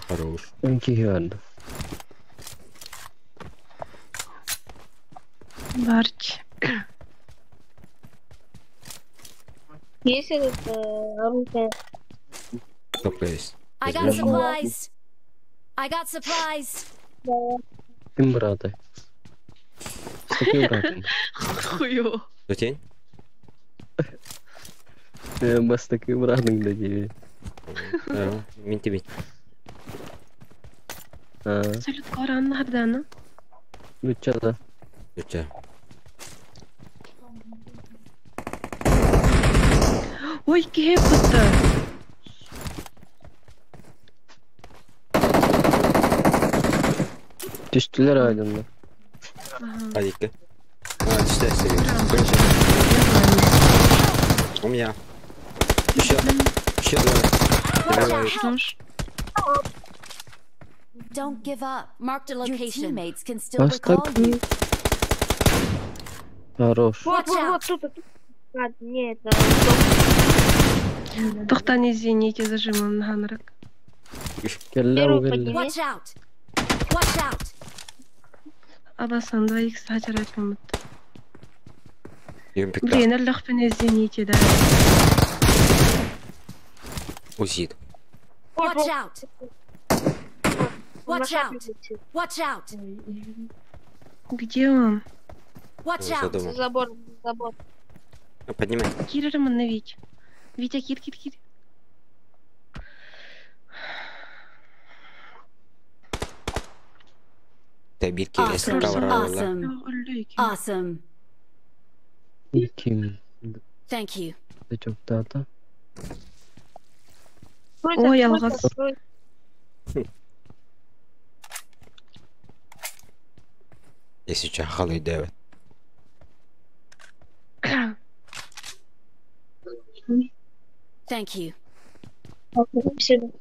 Хорош. Киһи барда. Барч. Есть этот оружие? Сколько есть? I got supplies. I got supplies. Да. Ким быраатай? С таким братом. Хуё. Тень? Бас таким братом да тебе. Мин тебе. Салют, Коран, Хардана. Ну че да. Че? Ой, киһи кутта. Түстүлэр айдынна. Hadi А, читай себе. У меня. Еще. Еще два. Добиваю. Don't give up. Marked a Your location. teammates can still Бас recall you. такой. Хорош. Вот, Watch вот, out. вот, тут, тут. А, нет, это Тохтан, извините, зажимом на ханрак. Кэллэ Первый угэллэ. подними. Watch out. Watch out. Абасан 2x хажарат кымыт. Юмпикта. Блин, арлахпен, извините, да. Узит. Вот, Watch вот. out. Он на Watch хате out! висит. Watch out! Где он? Watch За out! домом. За забором, за забором. А, Поднимай. Кир манна Вить. Витя, кир, кир, кир. Та бир кире Awesome! кавралла. Awesome! Өллөйки. Awesome! Ким Thank you. дата. Стройся, Ой, стройся, алгас. стройся. Если что, халый дэвид. Thank you. Спасибо.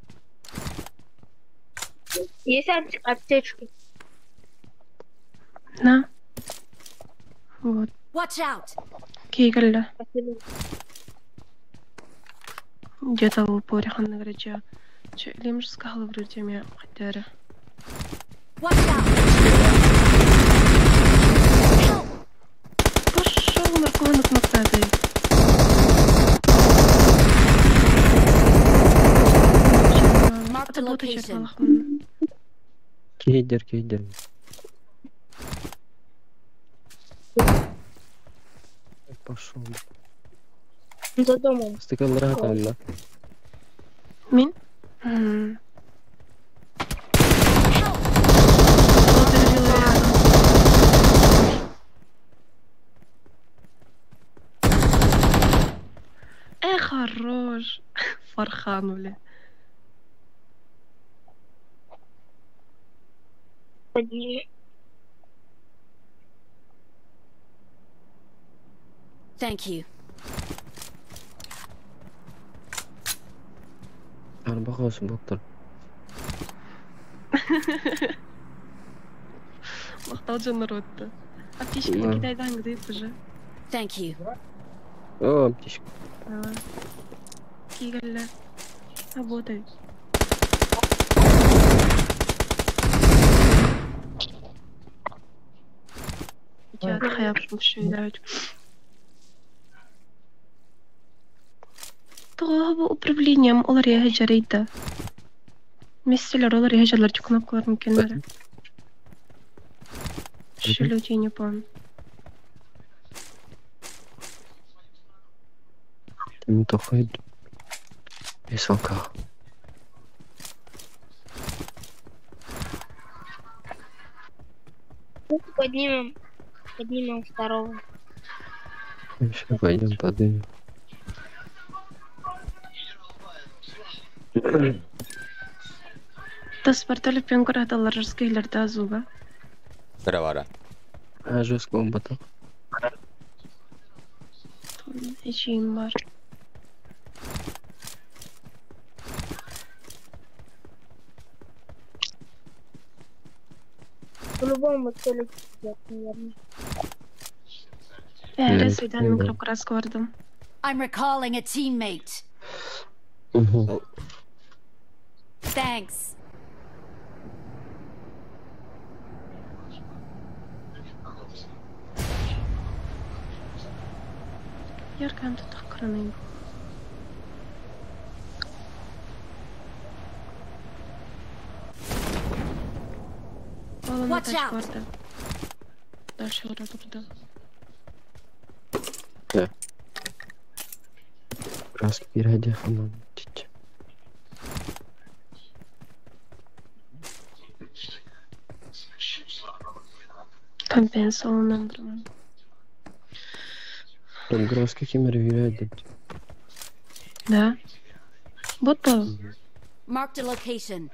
Есть аптечки? На. Вот. Watch out! Кейгелле. Спасибо. Где-то в упоре ханна грача. Че, лемж скахла вроде меня хотяра. Watch out! Help! Пошел наркоманок мактатай. Marked a location. Кейдер, кейдер. Пошел. За домом. Стакан да. Мин? Help! Э, хорош. Фархан, бля. Подними. Thank you. Арбаға осы боттар. Мақтал жанар өтті. Аптечка Да. кидайдан гдейт уже. Thank you. О, аптечка. Давай. Кигелле. Работай. Я хаяпшым шөйләүт. Тоҕо бу управлением олар яһы жарайда. Месселер олар яһы жарлар кнопкалар мекеннәре. Шүлү не помню. Там тохайд. Весалка. Поднимем. Поднимем второго. Сейчас пойдем подымем. Тас вертолет пен көрәталар жескейлерді азуга. Бара. А, жестко он батал. Ичиим бар. По-любому целик, наверное. Э, Нет, свидан не мен да. крап көрдім. I'm recalling a teammate. Угу. Thanks. Яркам тут охраной. Watch out. көрді. Дальше ора тұрды. Да. Краски пиради хамам. Чич. Компенсалынан бұрын. Там краски кемер виради. Да. Будто Marked a location.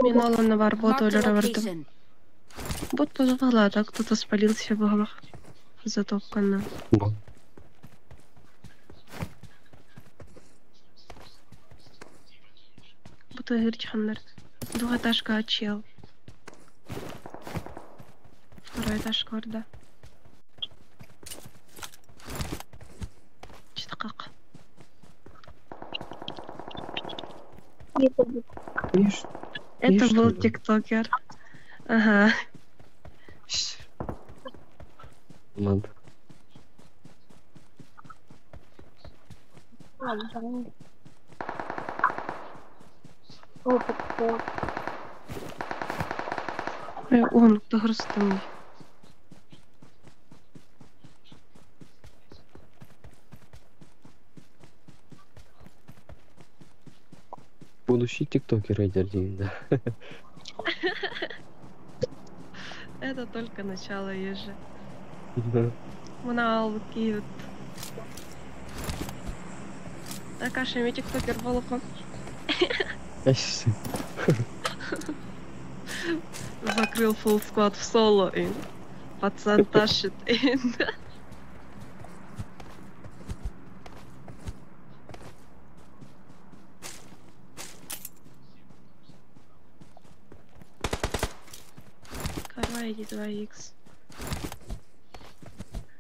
мен оланы бар бот Marked a өлөрө бардым. location. Бот так кто-то спалился в углах. Затопканно. Бо. Будто гырчханнар. Двухэтажка чел. Второй этаж көрді. Читқақ. Видишь? Это Видишь, был что ли? тиктокер. Ага. Ладно. Он тахрыстым. Будущий тиктокер айдар да. Это только начало ежи. Мына алып киют. Акаша, мен тиктокер болукум. Закрыл фулл склад в соло и пацан тащит. Карвайди 2х.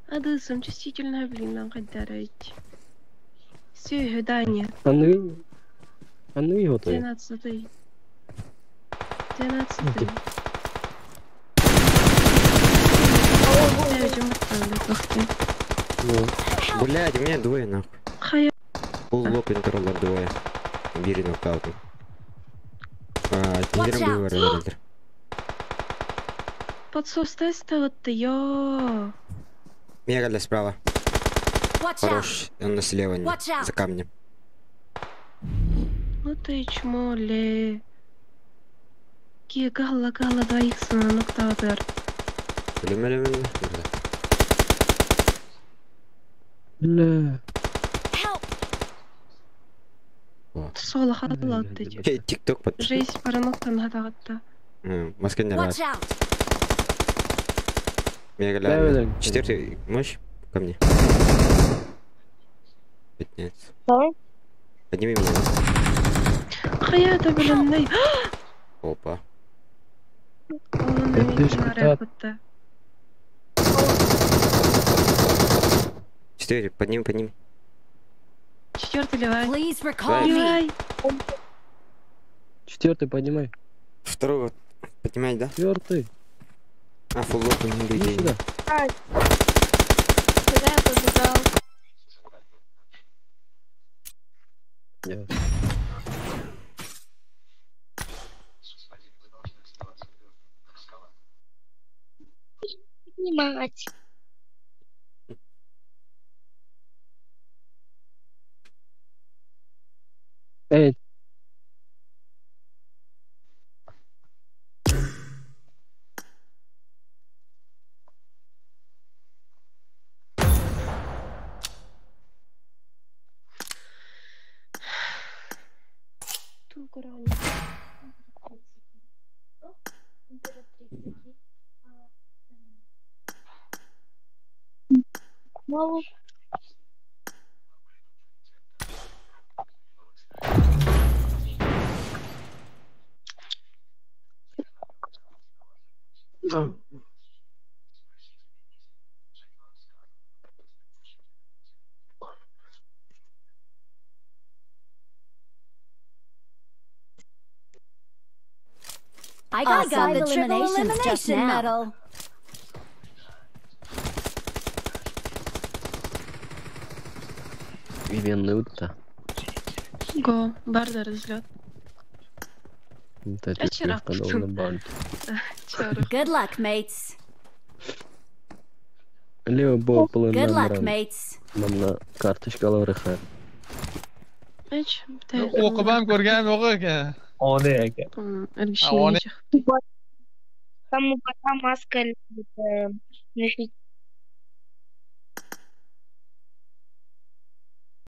Адысым чувствительная, блин, нам хоть Все, Дани. Анны готові. 12-й. 12-й. Блядь, у меня двое нахуй. Пол лоб контроллер двое. Бери нокаутом. А, теперь был Подсос теста вот ты, ё. Мегаля справа. Хорош, он на слева, за камнем. Ну ты чмо, ле. Ки гала гала 2х на ноктаутер. Бля. Соло хатла ты. Тикток под. Жизнь параноктан хатагатта. Маска не раз. Мегаля. Четвертый, можешь ко мне? 15. Подними меня. Хая-то, блин, Опа. Четыре, подними, подними. Четвертый ливай. Ливай. Четвертый поднимай. Второго поднимай, да? Четвертый. А, фуллок не людей. Сюда. Куда я побежал? Поднимать. Эй. I got the triple elimination medal. Минута. Го, барда разлет. Good luck, mates. Лево бол Good luck, mates. Манна карточкалар хар. O'qib ham ko'rganim yo'q ekan. Ona ekan. Там у кота маска.